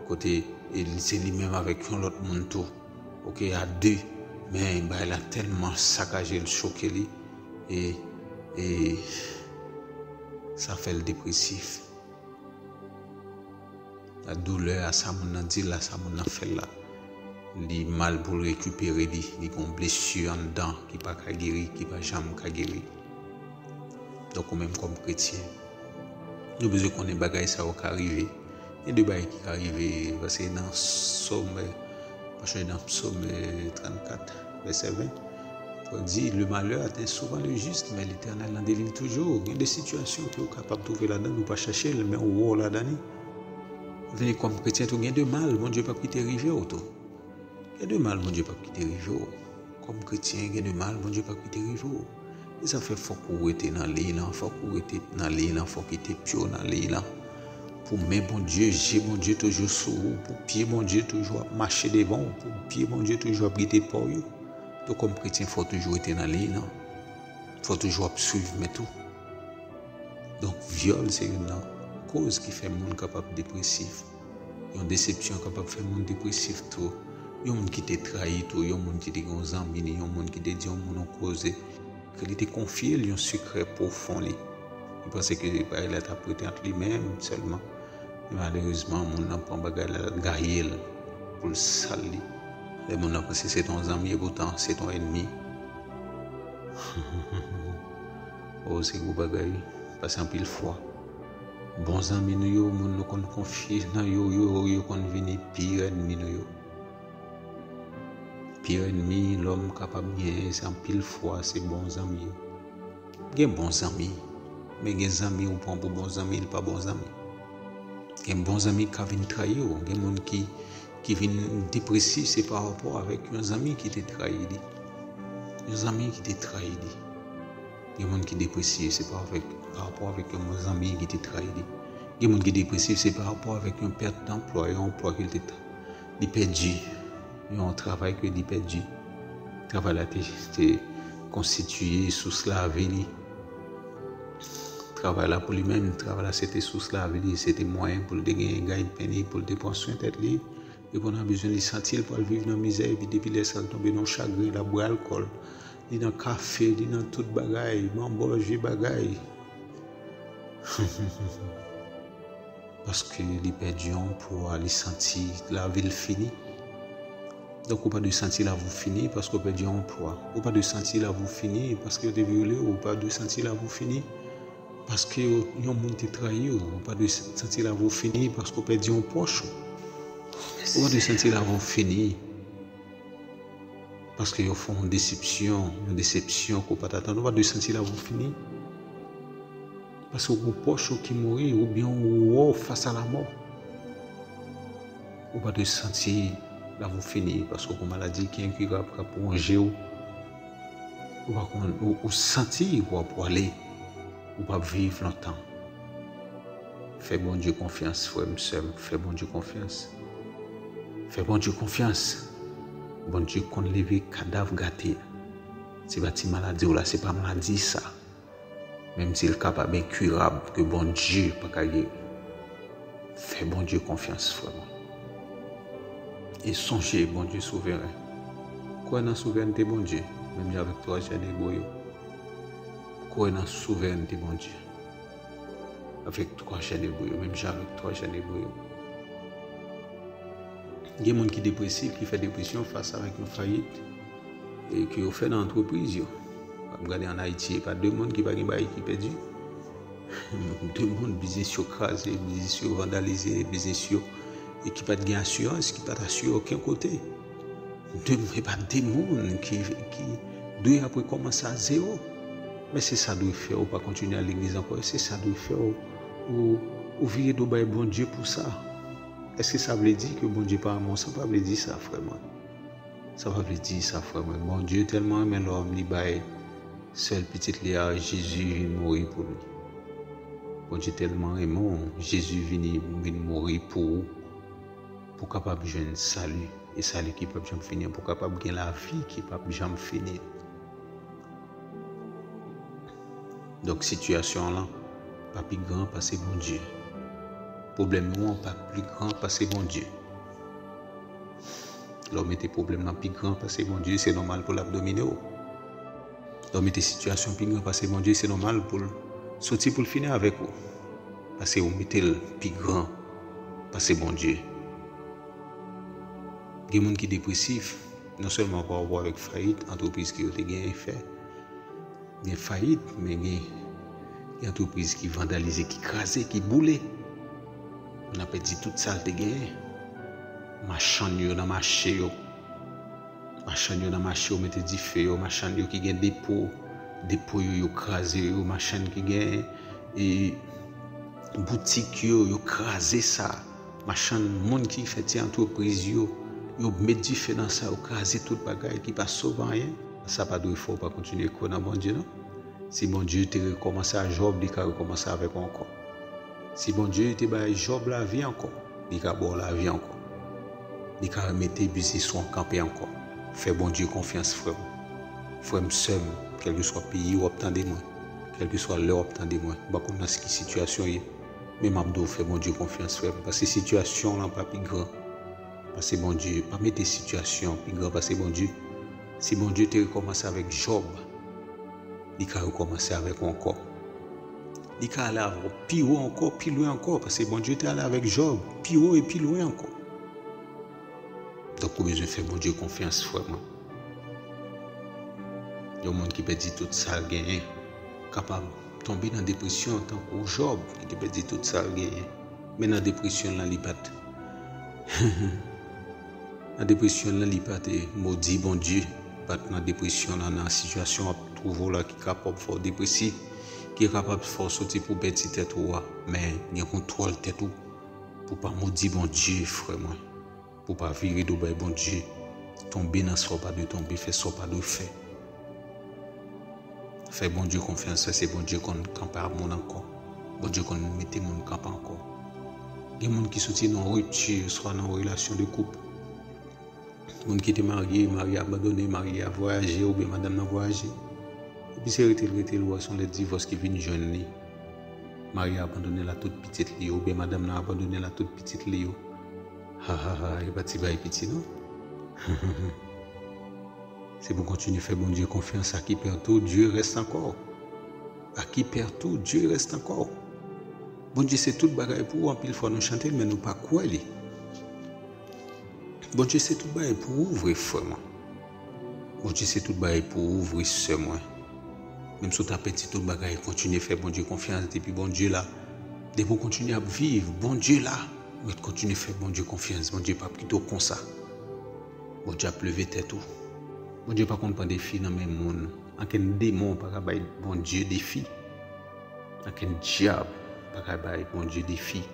kote e li, se li menm avèk yon lòt moun tou. Ok, a de, men bagay la tèlman sakaje l, choke li, e, e sa fè l depresif. La doulè a sa moun nan di l la, sa moun nan fè l la, li mal pou l rekipere li, li gon blesi anndan ki pa ka geri, ki pa janm ka geri. Donk, ou menm kòm kretyen, nou bezwen konnen bagay sa yo ka rive. Gen de bagay ki ka rive, paske nan Sòm, pa chonje nan Sòm trannkat, vèsè ven, pou di, le malheur atteint souvent le juste, mais l'Éternel en délivre toujours. Gen de sitiyasyon ke ou kapab twouve ladan, ou pa chache l, men ou wè w ladan li. Vle kòm kretyen tou, gen de mal, Bondye p ap kite rive w tou. Gen de mal Bondye p ap kite rive w. Kòm kretyen, gen de mal Bondye p ap kite rive w. E sa fè fòk ou rete nan liy lan, fòk ou rete nan liy lan, fòk ou kite pye w nan liy lan. Pou men Bondye, je Bondye toujou sou ou, pou pye Bondye toujou ap mache devan w, pou pye Bondye toujou ap gide pa w yo. Donk, kòm kretyen, fò w toujou rete nan liy lan. Fò w toujou ap swiv mèt ou. Donk, vyòl se youn nan koz ki fè moun kapab depresif. Yon desepsyon kapab fè moun depresif tou. Yon moun ki te trayi tou, yon moun ki te gen yon zanmi li, yon moun ki te di yon moun yon koze, ke li te konfye l yon sekrè pwofon li. Li panse ke bagay la t ap rete ant li menm sèlman. Men malerezman, moun nan pran bagay la, l gaye l pou l sal li. Lè moun nan panse se t on zanmi, epoutan se t on ènmi. Oh, se gwo bagay, wi. Pase anpil fwa. Bon zanmi nou yo, moun nou konn konfye nan yo, yo, yo konn vini pi ènmi nou yo. Pi ènmi lòm kapab genyen, se anpil fwa, se bon zanmi yo. Gen bon zanmi, men gen zanmi ou pran pou bon zanmi, li pa bon zanmi. Gen bon zanmi k ka vin trayi w, gen moun ki, ki vin depresif, se pa rapò avèk yon zanmi ki te trayi li. Yon zanmi ki te trayi li. Gen moun ki depresif, se pa avèk, pa rapò avèk yon zanmi ki te trayi li. Gen moun ki depresif, se pa rapò avèk yon pèt danplwa, yon anplwa ke l te, li pèdi, yon travay ke li pèdi. Travay la te, te konstitiye sous lavi li. Travay la pou li menm, travay la se te sous lavi li, se te mwayen pou l te genyen ganypen li, pou l te pran swen tèt li. Epi w nan bezwen li santi l pral viv nan mizè, epi depi lè sa l tonbe nan chagren, l ap bwè alkòl, li nan kafe, li nan tout bagay, manbòj, vye bagay. Paske li pèdi yon anplwa, li santi lavi l fini. Donk, ou pa dwe santi lavi w fini paske w pèdi yon anplwa. Ou pa dwe santi lavi w fini paske yo te vyole w. Ou pa dwe santi lavi w fini paske yo, yon moun te trayi w. Ou pa dwe santi lavi w fini paske w pèdi yon pwòch ou. Ou pa dwe santi lavi w fini paske yo fè yon desepsyon, yon desepsyon ke w pa t atann. Ou pa dwe santi lavi w fini paske w gen yon pwòch ou ki mouri oubyen ou wè w fas a lamò. Ou pa dwe santi lavi w fini paske w gen yon maladi ki enkirab k ap wonje w. Ou pa konn, ou, ou santi w ap pwale, ou p ap viv lontan. Fè Bondye konfyans, frè m, sè m, fè Bondye konfyans. Fè Bondye konfyans. Bondye konn leve kadav gate. Se pa ti maladi w la, se pa maladi sa. Menm si l kapab enkirab, ke Bondye pa ka geri. Fè Bondye konfyans, frè mwen. E sonje, Bondye souveren. Kwè nan souverènte Bondye, menm jan avèk twa jèn ebre yo. Kwè nan souverènte Bondye avèk twa jèn ebre yo, menm jan avèk twa jèn ebre yo. Gen moun ki depresif, ki fè depresyon fas avèk yon fayit e ke yo fè nan antrepriz yo. W ap gade ann Ayiti, e pa de moun ki pa gen bagay ki pèdi. De moun biznis yo kraze, biznis yo vandalize, biznis yo e ki pa t gen asirans, ki pa t asire okenn kote. De, e pa de moun ki, ki dwe ap rekòmanse a zewo. Men se sa dwe fè ou pa kontinye al legliz ankò? Se sa dwe fè ou, ou, ou vire do bay Bondye pou sa? Èske sa vle di ke Bondye pa renmen w? Sa pa vle di sa, frè mwen. Sa pa vle di sa, frè mwen. Bondye tèlman renmen lòm, li bay sèl pitit li a, Jezi, vin mouri pou li. Bondye tèlman renmen w, Jezi vini, vin mouri pou ou, pou w kapab jwenn sali, e sali ki p ap janm fini an, pou w kapab gen lavi ki p ap janm fini an. Donk, sitiyasyon an lan pa pi gran pase Bondye. Pwoblèm ou an pa pi gran pase Bondye. Lè w mete pwoblèm lan pi gran pase Bondye, se nòmal pou l ap domine w. Lè w mete sitiyasyon pi gran pase Bondye, se nòmal pou l soti pou l fini avèk ou. Paske ou mete l pi gran pase Bondye. Gen moun ki depresif, non sèlman pa rapò avèk fayit antrepriz ke yo te genyen fè, gen fayit, men gen, gen antrepriz ki vandalize, ki kraze, ki boule. Moun nan pèdi tout sa l te genyen. Machann yo nan mache yo. Machann yo nan mache yo mete dife yo. Machann yo ki gen depo, depo yo, yo kraze yo. Machann ki gen, e, boutik yo, yo kraze sa. Machann, moun ki fè ti antrepriz yo, yo met dife nan sa, yo kraze tout bagay ki pa sove anyen. Sa pa dwe fè w pa kontinye kwè nan Bondye, non. Si Bondye te rekòmanse a Jòb, li ka rekòmanse avèk ou ankò. Si Bondye te bay Jòb lavi ankò, li ka ba w lavi ankò. Li ka remete biznis ou an kanpe ankò. Fè Bondye konfyans, frè m. Frè m, sè m, kèlkeswa peyi w ap tande mwen, kèlkeswa lè w ap tande mwen, m pa konn nan ki sitiyasyon w ye, men m ap di w fè Bondye konfyans, frè m, paske sitiyasyon w lan pa pi gran pase Bondye. Pa mete sitiyasyon pi gran pase Bondye. Si Bondye te rekòmanse avèk Jòb, li ka rekòmanse avèk ou ankò. Li ka ale avè w pi wo ankò, pi lwen ankò, paske Bondye te ale avèk Jòb pi wo e pi lwen ankò. Donk, ou bezwen fè Bondye konfyans, frè mwen. Yon moun ki pèdi tout sa l genyen kapab tonbe nan depresyon tankou Jòb ki te pèdi tout sa l genyen. Men nan depresyon l lan, li pa t nan depresyon l lan, li pa te modi Bondye. Li pa t nan depresyon l lan, nan sitiyasyon w ap twouve w la ki kapab fè w depresif, ki kapab fè w soti pou pèdi tèt ou a. Men gen kontwòl tèt ou pou pa modi Bondye, frè mwen. Pou pa vire do bay Bondye, tonbe nan sa w pa dwe tonbe, fè sa w pa dwe fè. Fè Bondye konfyans, fè se Bondye konn kanpe ak moun ankò. Bondye konn mete moun kanpe ankò. Gen moun ki soti nan ripti, swa nan relasyon de koup. Moun ki te marye, mari a abandone, mari a vwayaje, oubyen madanm nan vwayaje. Epi se rete l, rete l, ou wè se yon lèt divòs ki vin jwenn li. Mari a abandone l a tout pitit li yo, oubyen madanm nan abandone l a tout pitit li yo. Ha, ha, ha, e pa ti bagay piti, non. Se pou kontinye fè Bondye konfyans. À qui perds tout, Dieu reste encore. À qui perds tout, Dieu reste encore. Bondye se tout bagay pou ou. Anpil fwa nou chante l, men nou pa kwè li. Bondye se tout bagay pou ou vre, frè mwen. Bondye se tout bagay pou ou vre, sè mwen. Menm si w ta pèdi tout bagay, kontinye fè Bondye konfyans. Depi Bondye la, depi w kontinye ap viv, Bondye la. Mèt kontinye fè Bondye konfyans. Bondye p ap kite w konsa. Bondye ap leve tèt ou. Bondye pa konn pran defi nan men moun. Ankenn demon pa ka bay Bondye defi. Ankenn dyab pa ka bay Bondye defi.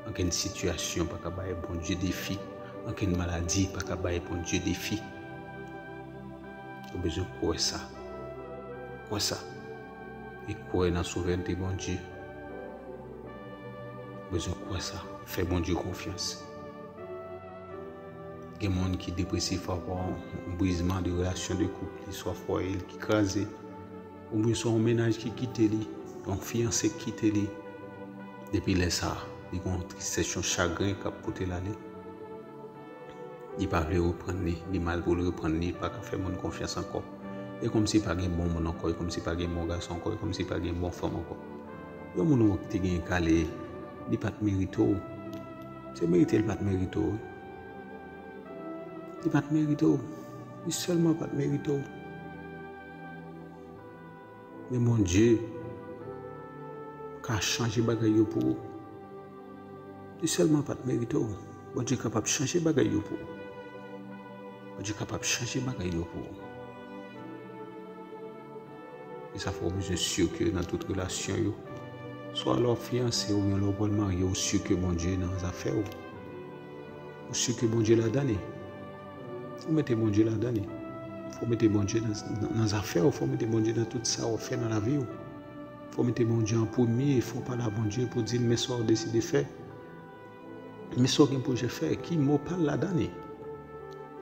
Ankenn sitiyasyon pa ka bay Bondye defi. Ankenn maladi pa ka bay Bondye defi. Ou bezwen kwè sa. Kwè sa. E kwè nan souvrènte Bondye. Ou bezwen kwè sa. Fè Bondye konfyans. Gen moun ki depresif pa rapò a yon brizman de relasyon de koup li, swa fwaye l ki kraze, oubyen swa yon mennaj ki kite li, yon fiyanse ki kite li. Depi lè sa a, li gen yon tristès, yon chagren k ap pote l ale. Li pa vle reprann li, li mal pou l reprann li, li pa ka fè moun konfyans ankò. E kòmsi pa gen bon moun ankò, e kòmsi pa gen bon gason ankò, e kòmsi pa gen bon fanm ankò. Yon moun ou te gen kale, li pa t merite w. Se merite l pa t merite w. Li pa t merite w. Li sèlman pa t merite w. Men Bondye, pa chanje bagay yo pou ou. Li sèlman pa t merite w. Bondye kapab chanje bagay yo pou ou. Bondye kapab chanje bagay yo pou ou. E sa fè w bezwen si ke nan tout relasyon yo, swa lè w ap fiyanse oubyen lè w pral marye, ou si ke Bondye nan zafè w. Ou si ke Bondye ladan li. Fò w mete Bondye ladan li. Fò w mete Bondye nan, nan, nan zafè w. Fò w mete Bondye nan tout sa w ap fè nan lavi w. Fò w mete Bondye an premye. Fò w pale a Bondye pou di l men sa w deside fè. Men sa w gen pwojè fè. Ki mo pa l ladan li?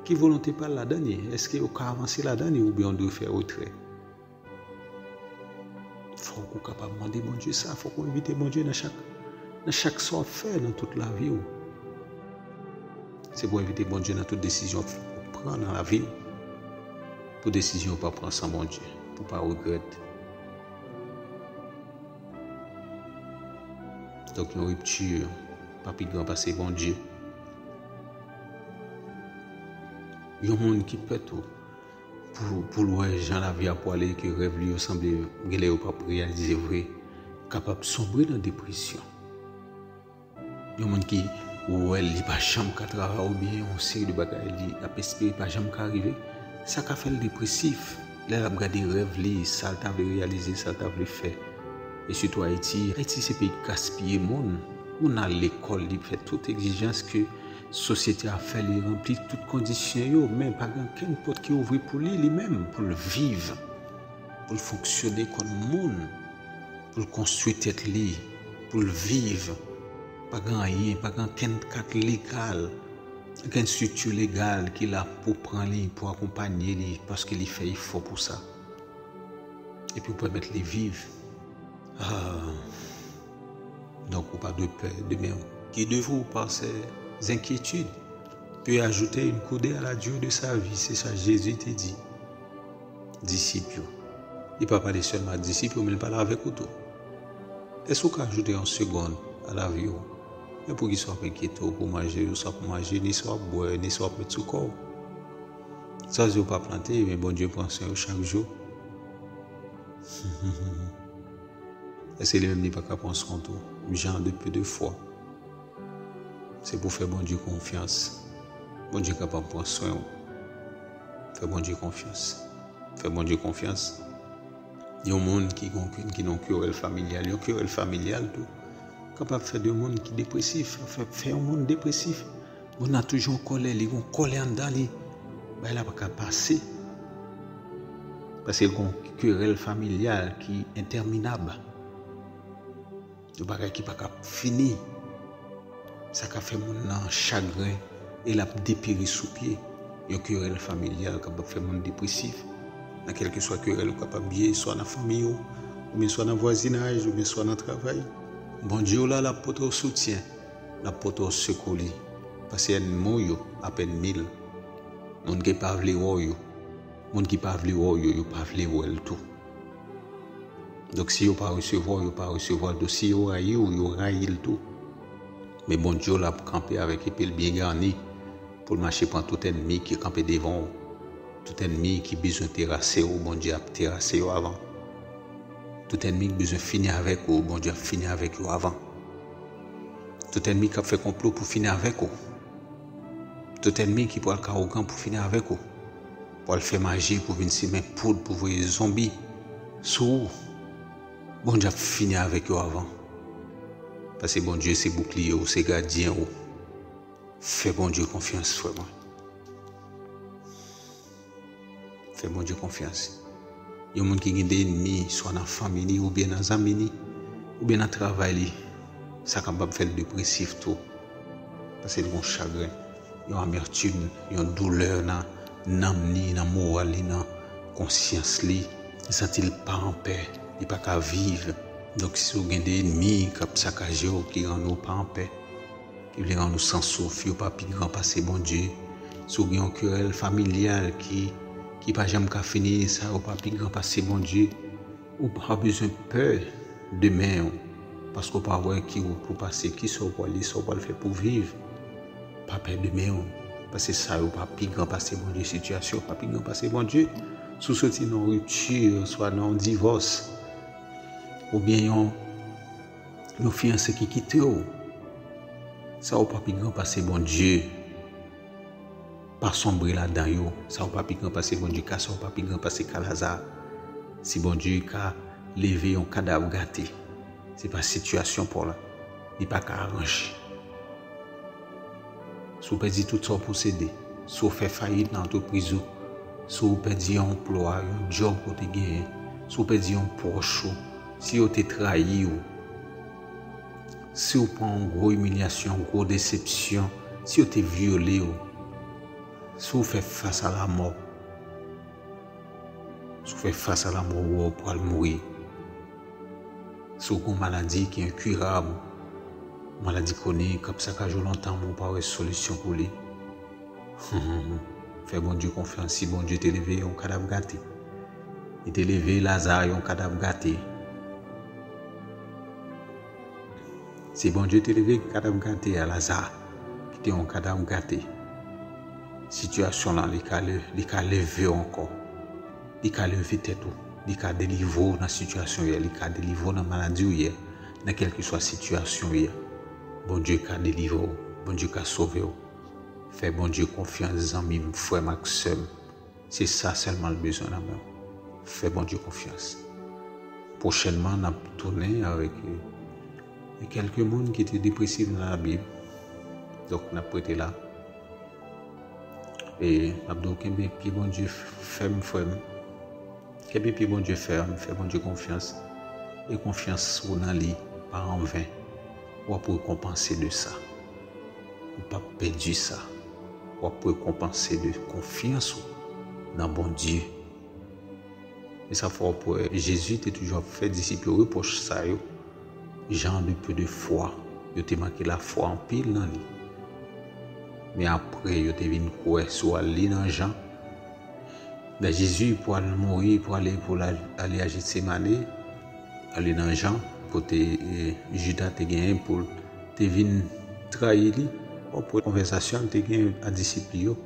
Ki volonte pa l ladan li? Èske w ka avanse ladan li oubyen w dwe fè retrè? Fòk ou kapab mande Bondye sa, fòk ou envite Bondye nan chak, nan chak sa w ap fè nan tout lavi w. Se pou w envite Bondye nan tout desizyon w pran nan lavi w, pou desizyon w pa pran san Bondye, pou w pa regrèt. Donk, yon ripti pa pi gran pase Bondye. Yon moun ki pè tou pou, pou l wè jan lavi a pwale, ke rèv li yo sanble genlè yo p ap reyalize vre, kapab sonbre nan depresyon. Yon moun ki wè li pa janm ka travay oubyen yon seri de bagay li ap espere pa janm ka rive, sa ka fè l depresif. Lè l ap gade rèv li, sa l ta vle reyalize, sa l ta vle fè. E sitou Ayiti, Ayiti se peyi k gaspiye moun. Moun al lekòl, li fè tout egzijans ke sosyete a fè li, ranpli tout kondisyon yo, men pa gen okenn pòt ki ouvri pou li, li menm, pou l viv, pou l fonksyone kòm moun, pou l konstwi tèt li, pou l viv. Pa gen anyen, pa gen okenn kat legal, okenn estrikti legal ki la pou pran li, pou akonpanye li, paske li fè efò pou sa. Epi w pèmèt li viv. Ah. Donk, ou pa dwe pè demen w. Qui de vous, par ses inquiétudes, peut ajouter une coudée à la durée de sa vie? Se sa Jezi te di disip yo. Li pa pale sèlman ak disip yo, men l pale avèk ou tou. Èske w ka ajoute yon segonn a lavi w? Men poukisa w ap enkyete w pou manje, ou sa pou manje, ni sa w ap bwè, ni sa w ap met sou kò w? Sa w pa plante, men Bondye pran swen yo chak jou. Èske li menm li pa ka pran swen w tou? Jan de peu de foi. Se pou fè Bondye konfyans. Bondye kapab pran swen w. Fè Bondye konfyans. Fè Bondye konfyans. Yon moun ki gon, ki nan yon kerèl familyal, yon kerèl familyal tou, kapab fè de moun ki depresif, fè, fè yon moun depresif. Moun nan toujou an kòlè, li gon kòlè anndan li. Bagay la pa ka pase. Paske l gon kerèl familyal ki entèminab. Yon bagay ki pa ka fini. Sa ka fè moun nan chagren e l ap deperi sou pye. Yon kerèl familyal kapab fè moun depresif. Nan kèlkeswa kerèl ou kapab ye, swa nan fanmi w, oubyen swa nan vwazinaj, oubyen swa nan travay. Bondye w la, l ap pote w soutyen, l ap pote w sekou li. Paske ènmi w yo ap ènmi l. Moun ki pa vle wè w yo, moun ki pa vle wè w yo, yo pa vle wè l tou. Donk, si yo pa resevwa w, yo pa resevwa l tou. Si yo rayi w, yo rayi l tou. Men Bondye w la ap kanpe avèk epe l byen gani pou l mache pran tout ènmi ki kanpe devan w. Tout ènmi ki bezwen terase w, Bondye ap terase yo avan. Tout ènmi ki bezwen fini avèk ou, Bondye ap fini avèk yo avan. Tout ènmi k ap fè konplo pou fini avèk ou. Tout ènmi ki pral ka ougan pou fini avèk ou, pral fè maji pou vin simen poud pou voye zonbi sou ou, Bondye ap fini avèk yo avan. Paske Bondye se boukliye w, se gadyen w. Fè Bondye konfyans, frè mwen. Fè Bondye konfyans. Yon moun ki gen de ènmi, swa nan fanmi li, oubyen nan zanmi li, oubyen nan travay li, sa kapab fè l depresif tou. Paske l gon chagren, yon amètim, yon doulè nan nanm li, nan moral li, nan konsyans li. Li santi l pa anpè, li pa ka viv. Donk, si w gen de ènmi k ap sakaje w, ki rann ou pa anpè, ki vle rann ou san souf, yo pa pi gran pase Bondye. Si w gen yon kerèl familyal ki, ki pa janm ka fini, sa yo pa pi gran pase Bondye. Ou pa bezwen pè demen w, paske w pa wè ki wout pou pase, kisa w pral ye, sa w pral fè pou viv. Pa pè demen w, paske sa yo pa pi gran pase Bondye, sitiyasyon pa pi gran pase Bondye. Si w soti nan yon ripti, swa nan yon divòs, oubyen yon Yon fiyanse ki kite w, sa w pa pi gran pase Bondye. Pa sonbre ladan yo, sa w pa pi gran pase Bondye, ka sa w pa pi gran pase ka Laza. Si Bondye ka leve yon kadav gate, se pa sitiyasyon pa w la, li pa ka aranje. Si w pèdi tout sa w posede, si w fè fayit nan antrepriz ou, si w pèdi yon anplwa, yon djòb ke w te genyen, si w pèdi yon pwòch ou, si yo te trayi w, si w pran yon gwo imilyasyon, yon gwo desepsyon, si yo te vyole w, si w fè fas a lamò, si w fè fas a lamò, ou wè w pral mouri. Si w gen yon maladi ki enkirab, maladi kwonik k ap sakaje w lontan, men w pa wè solisyon pou li, fè Bondye konfyans. Si Bondye te leve yon kadav gate, li te leve Laza yon kadav gate. Si Bondye te leve kadav gate a, Laza, ki te yon kadav gate, sitiyasyon lan, li ka le-, li ka leve w ankò. Li ka leve tèt ou. Li ka delivre w nan sitiyasyon w ye a. Li ka delivre w nan maladi w ye a. Nan kèlkeswa sitiyasyon w ye a, Bondye ka delivre w. Bondye ka sove w. Fè Bondye konfyans, zanmi m, frè m ak sè m. Se sa sèlman l bezwen nan men w. Fè Bondye konfyans. Pwochènman, n ap tounen avèk, e, kèlke moun ki te depresif nan Labib. Donk, n ap rete la. E n ap di w kenbe pye Bondye fèm, frè m. Kenbe pye Bondye fèm, fè Bondye konfyans. E konfyans ou nan li pa anven. W ap rekonpanse de sa. Ou p ap pèdi sa. W ap rekonpanse de konfyans ou nan Bondye. E sa fè w ap wè Jezi te toujou ap fè disip yo repwòch sa yo. Jan de peu de foi, yo te manke lafwa anpil nan li. Men apre, yo te vin kwè. Si w al li nan Jan, lè Jezi pral mouri, pou ale, pou l al-, ale a Jetsemane, ale nan Jan, kote, e, Jida te genyen pou l te vin trayi li, w ap wè konvèsasyon l te genyen ak disip li yo,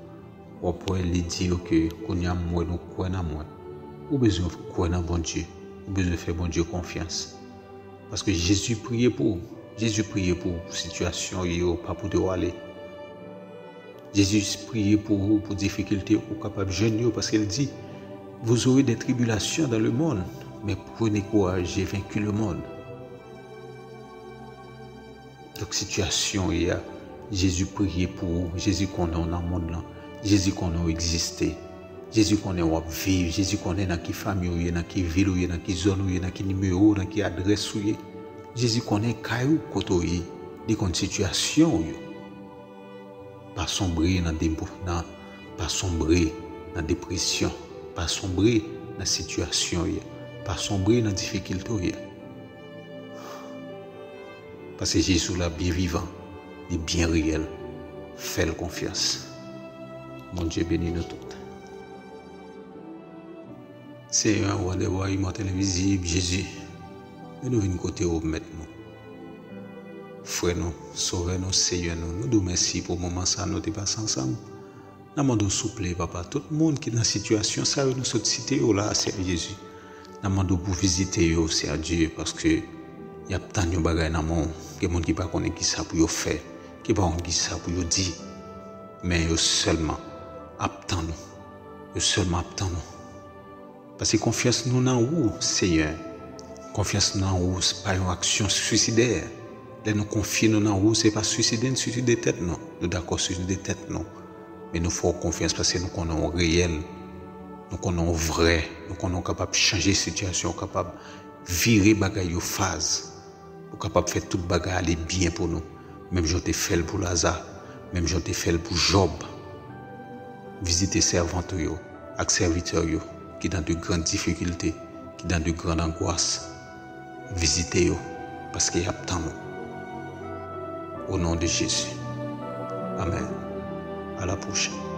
w ap wè li di yo ke, "Kounye a m wè nou kwè nan mwen." Ou bezwen kwè nan Bondye. Ou bezwen fè Bondye konfyans. Paske Jezi priye pou ou. Jezi priye pou ou, pou sitiyasyon w yo pa pote w ale. Jezi priye pou ou, pou difikilte ou kapab jwenn yo, paske l di, "Vous aurez des tribulations dans le monde, mais prenez courage, j'ai vaincu le monde." Donk, sitiyasyon w ye a, Jezi priye pou ou, Jezi konnen w nan mond lan, Jezi konnen w egziste, Jezi konnen w ap viv, Jezi konnen nan ki fanmi w ye, nan ki vil ou ye, nan ki zòn ou ye, nan ki nimewo, nan ki adrès ou ye. Jezi konnen kay ou, kote w ye, li konn sitiyasyon w yo. Pa sonbre nan debo-, nan, pa sonbre nan depresyon, pa sonbre nan sitiyasyon w ye, pa sonbre nan difikilte w ye. Paske Jezi w la byen vivan, li byen reyèl. Fè l konfyans. Bondye beni nou tout. Senyè, Wa dè wa, Imòtèl, Envizib, Jezi, men nou vin kote w, Mèt nou. Frè nou, Sovè nou, Senyè nou, nou di w mèsi pou moman sa a nou te pase ansanm. N ap mande w souple, Papa, tout moun ki nan sitiyasyon sa yo nou sot site yo la a, Senyè Jezi, n ap mande w pou vizite yo, Senyè Dye, paske y ap tann yon bagay nan men w. Gen moun ki pa konnen kisa pou yo fè, ki pa konn kisa pou yo di, men yo sèlman ap tann ou. Yo sèlman ap tann ou. Paske konfyans nou nan ou, Senyè. Konfyans nou nan ou, se pa yon aksyon swisidè. Lè nou konfye nou nan ou, se pa swiside n swiside tèt nou. Nou dakò swiside tèt nou. Men nou fè w konfyans paske nou konnen w reyèl. Nou konnen w vrè. Nou konnen w kapab chanje sitiyasyon, w kapab vire bagay yo faz. Ou kapab fè tout bagay ale byen pou nou, menm jan w te fè l pou Laza, menm jan w te fè l pou Jòb. Vizite sèvant ou yo ak sèvitè w yo ki dans de grandes difficultés, ki dans de grandes angoisses. Vizite yo, paske y ap tann ou. Au nom de Jésus. Amen. À la prochaine.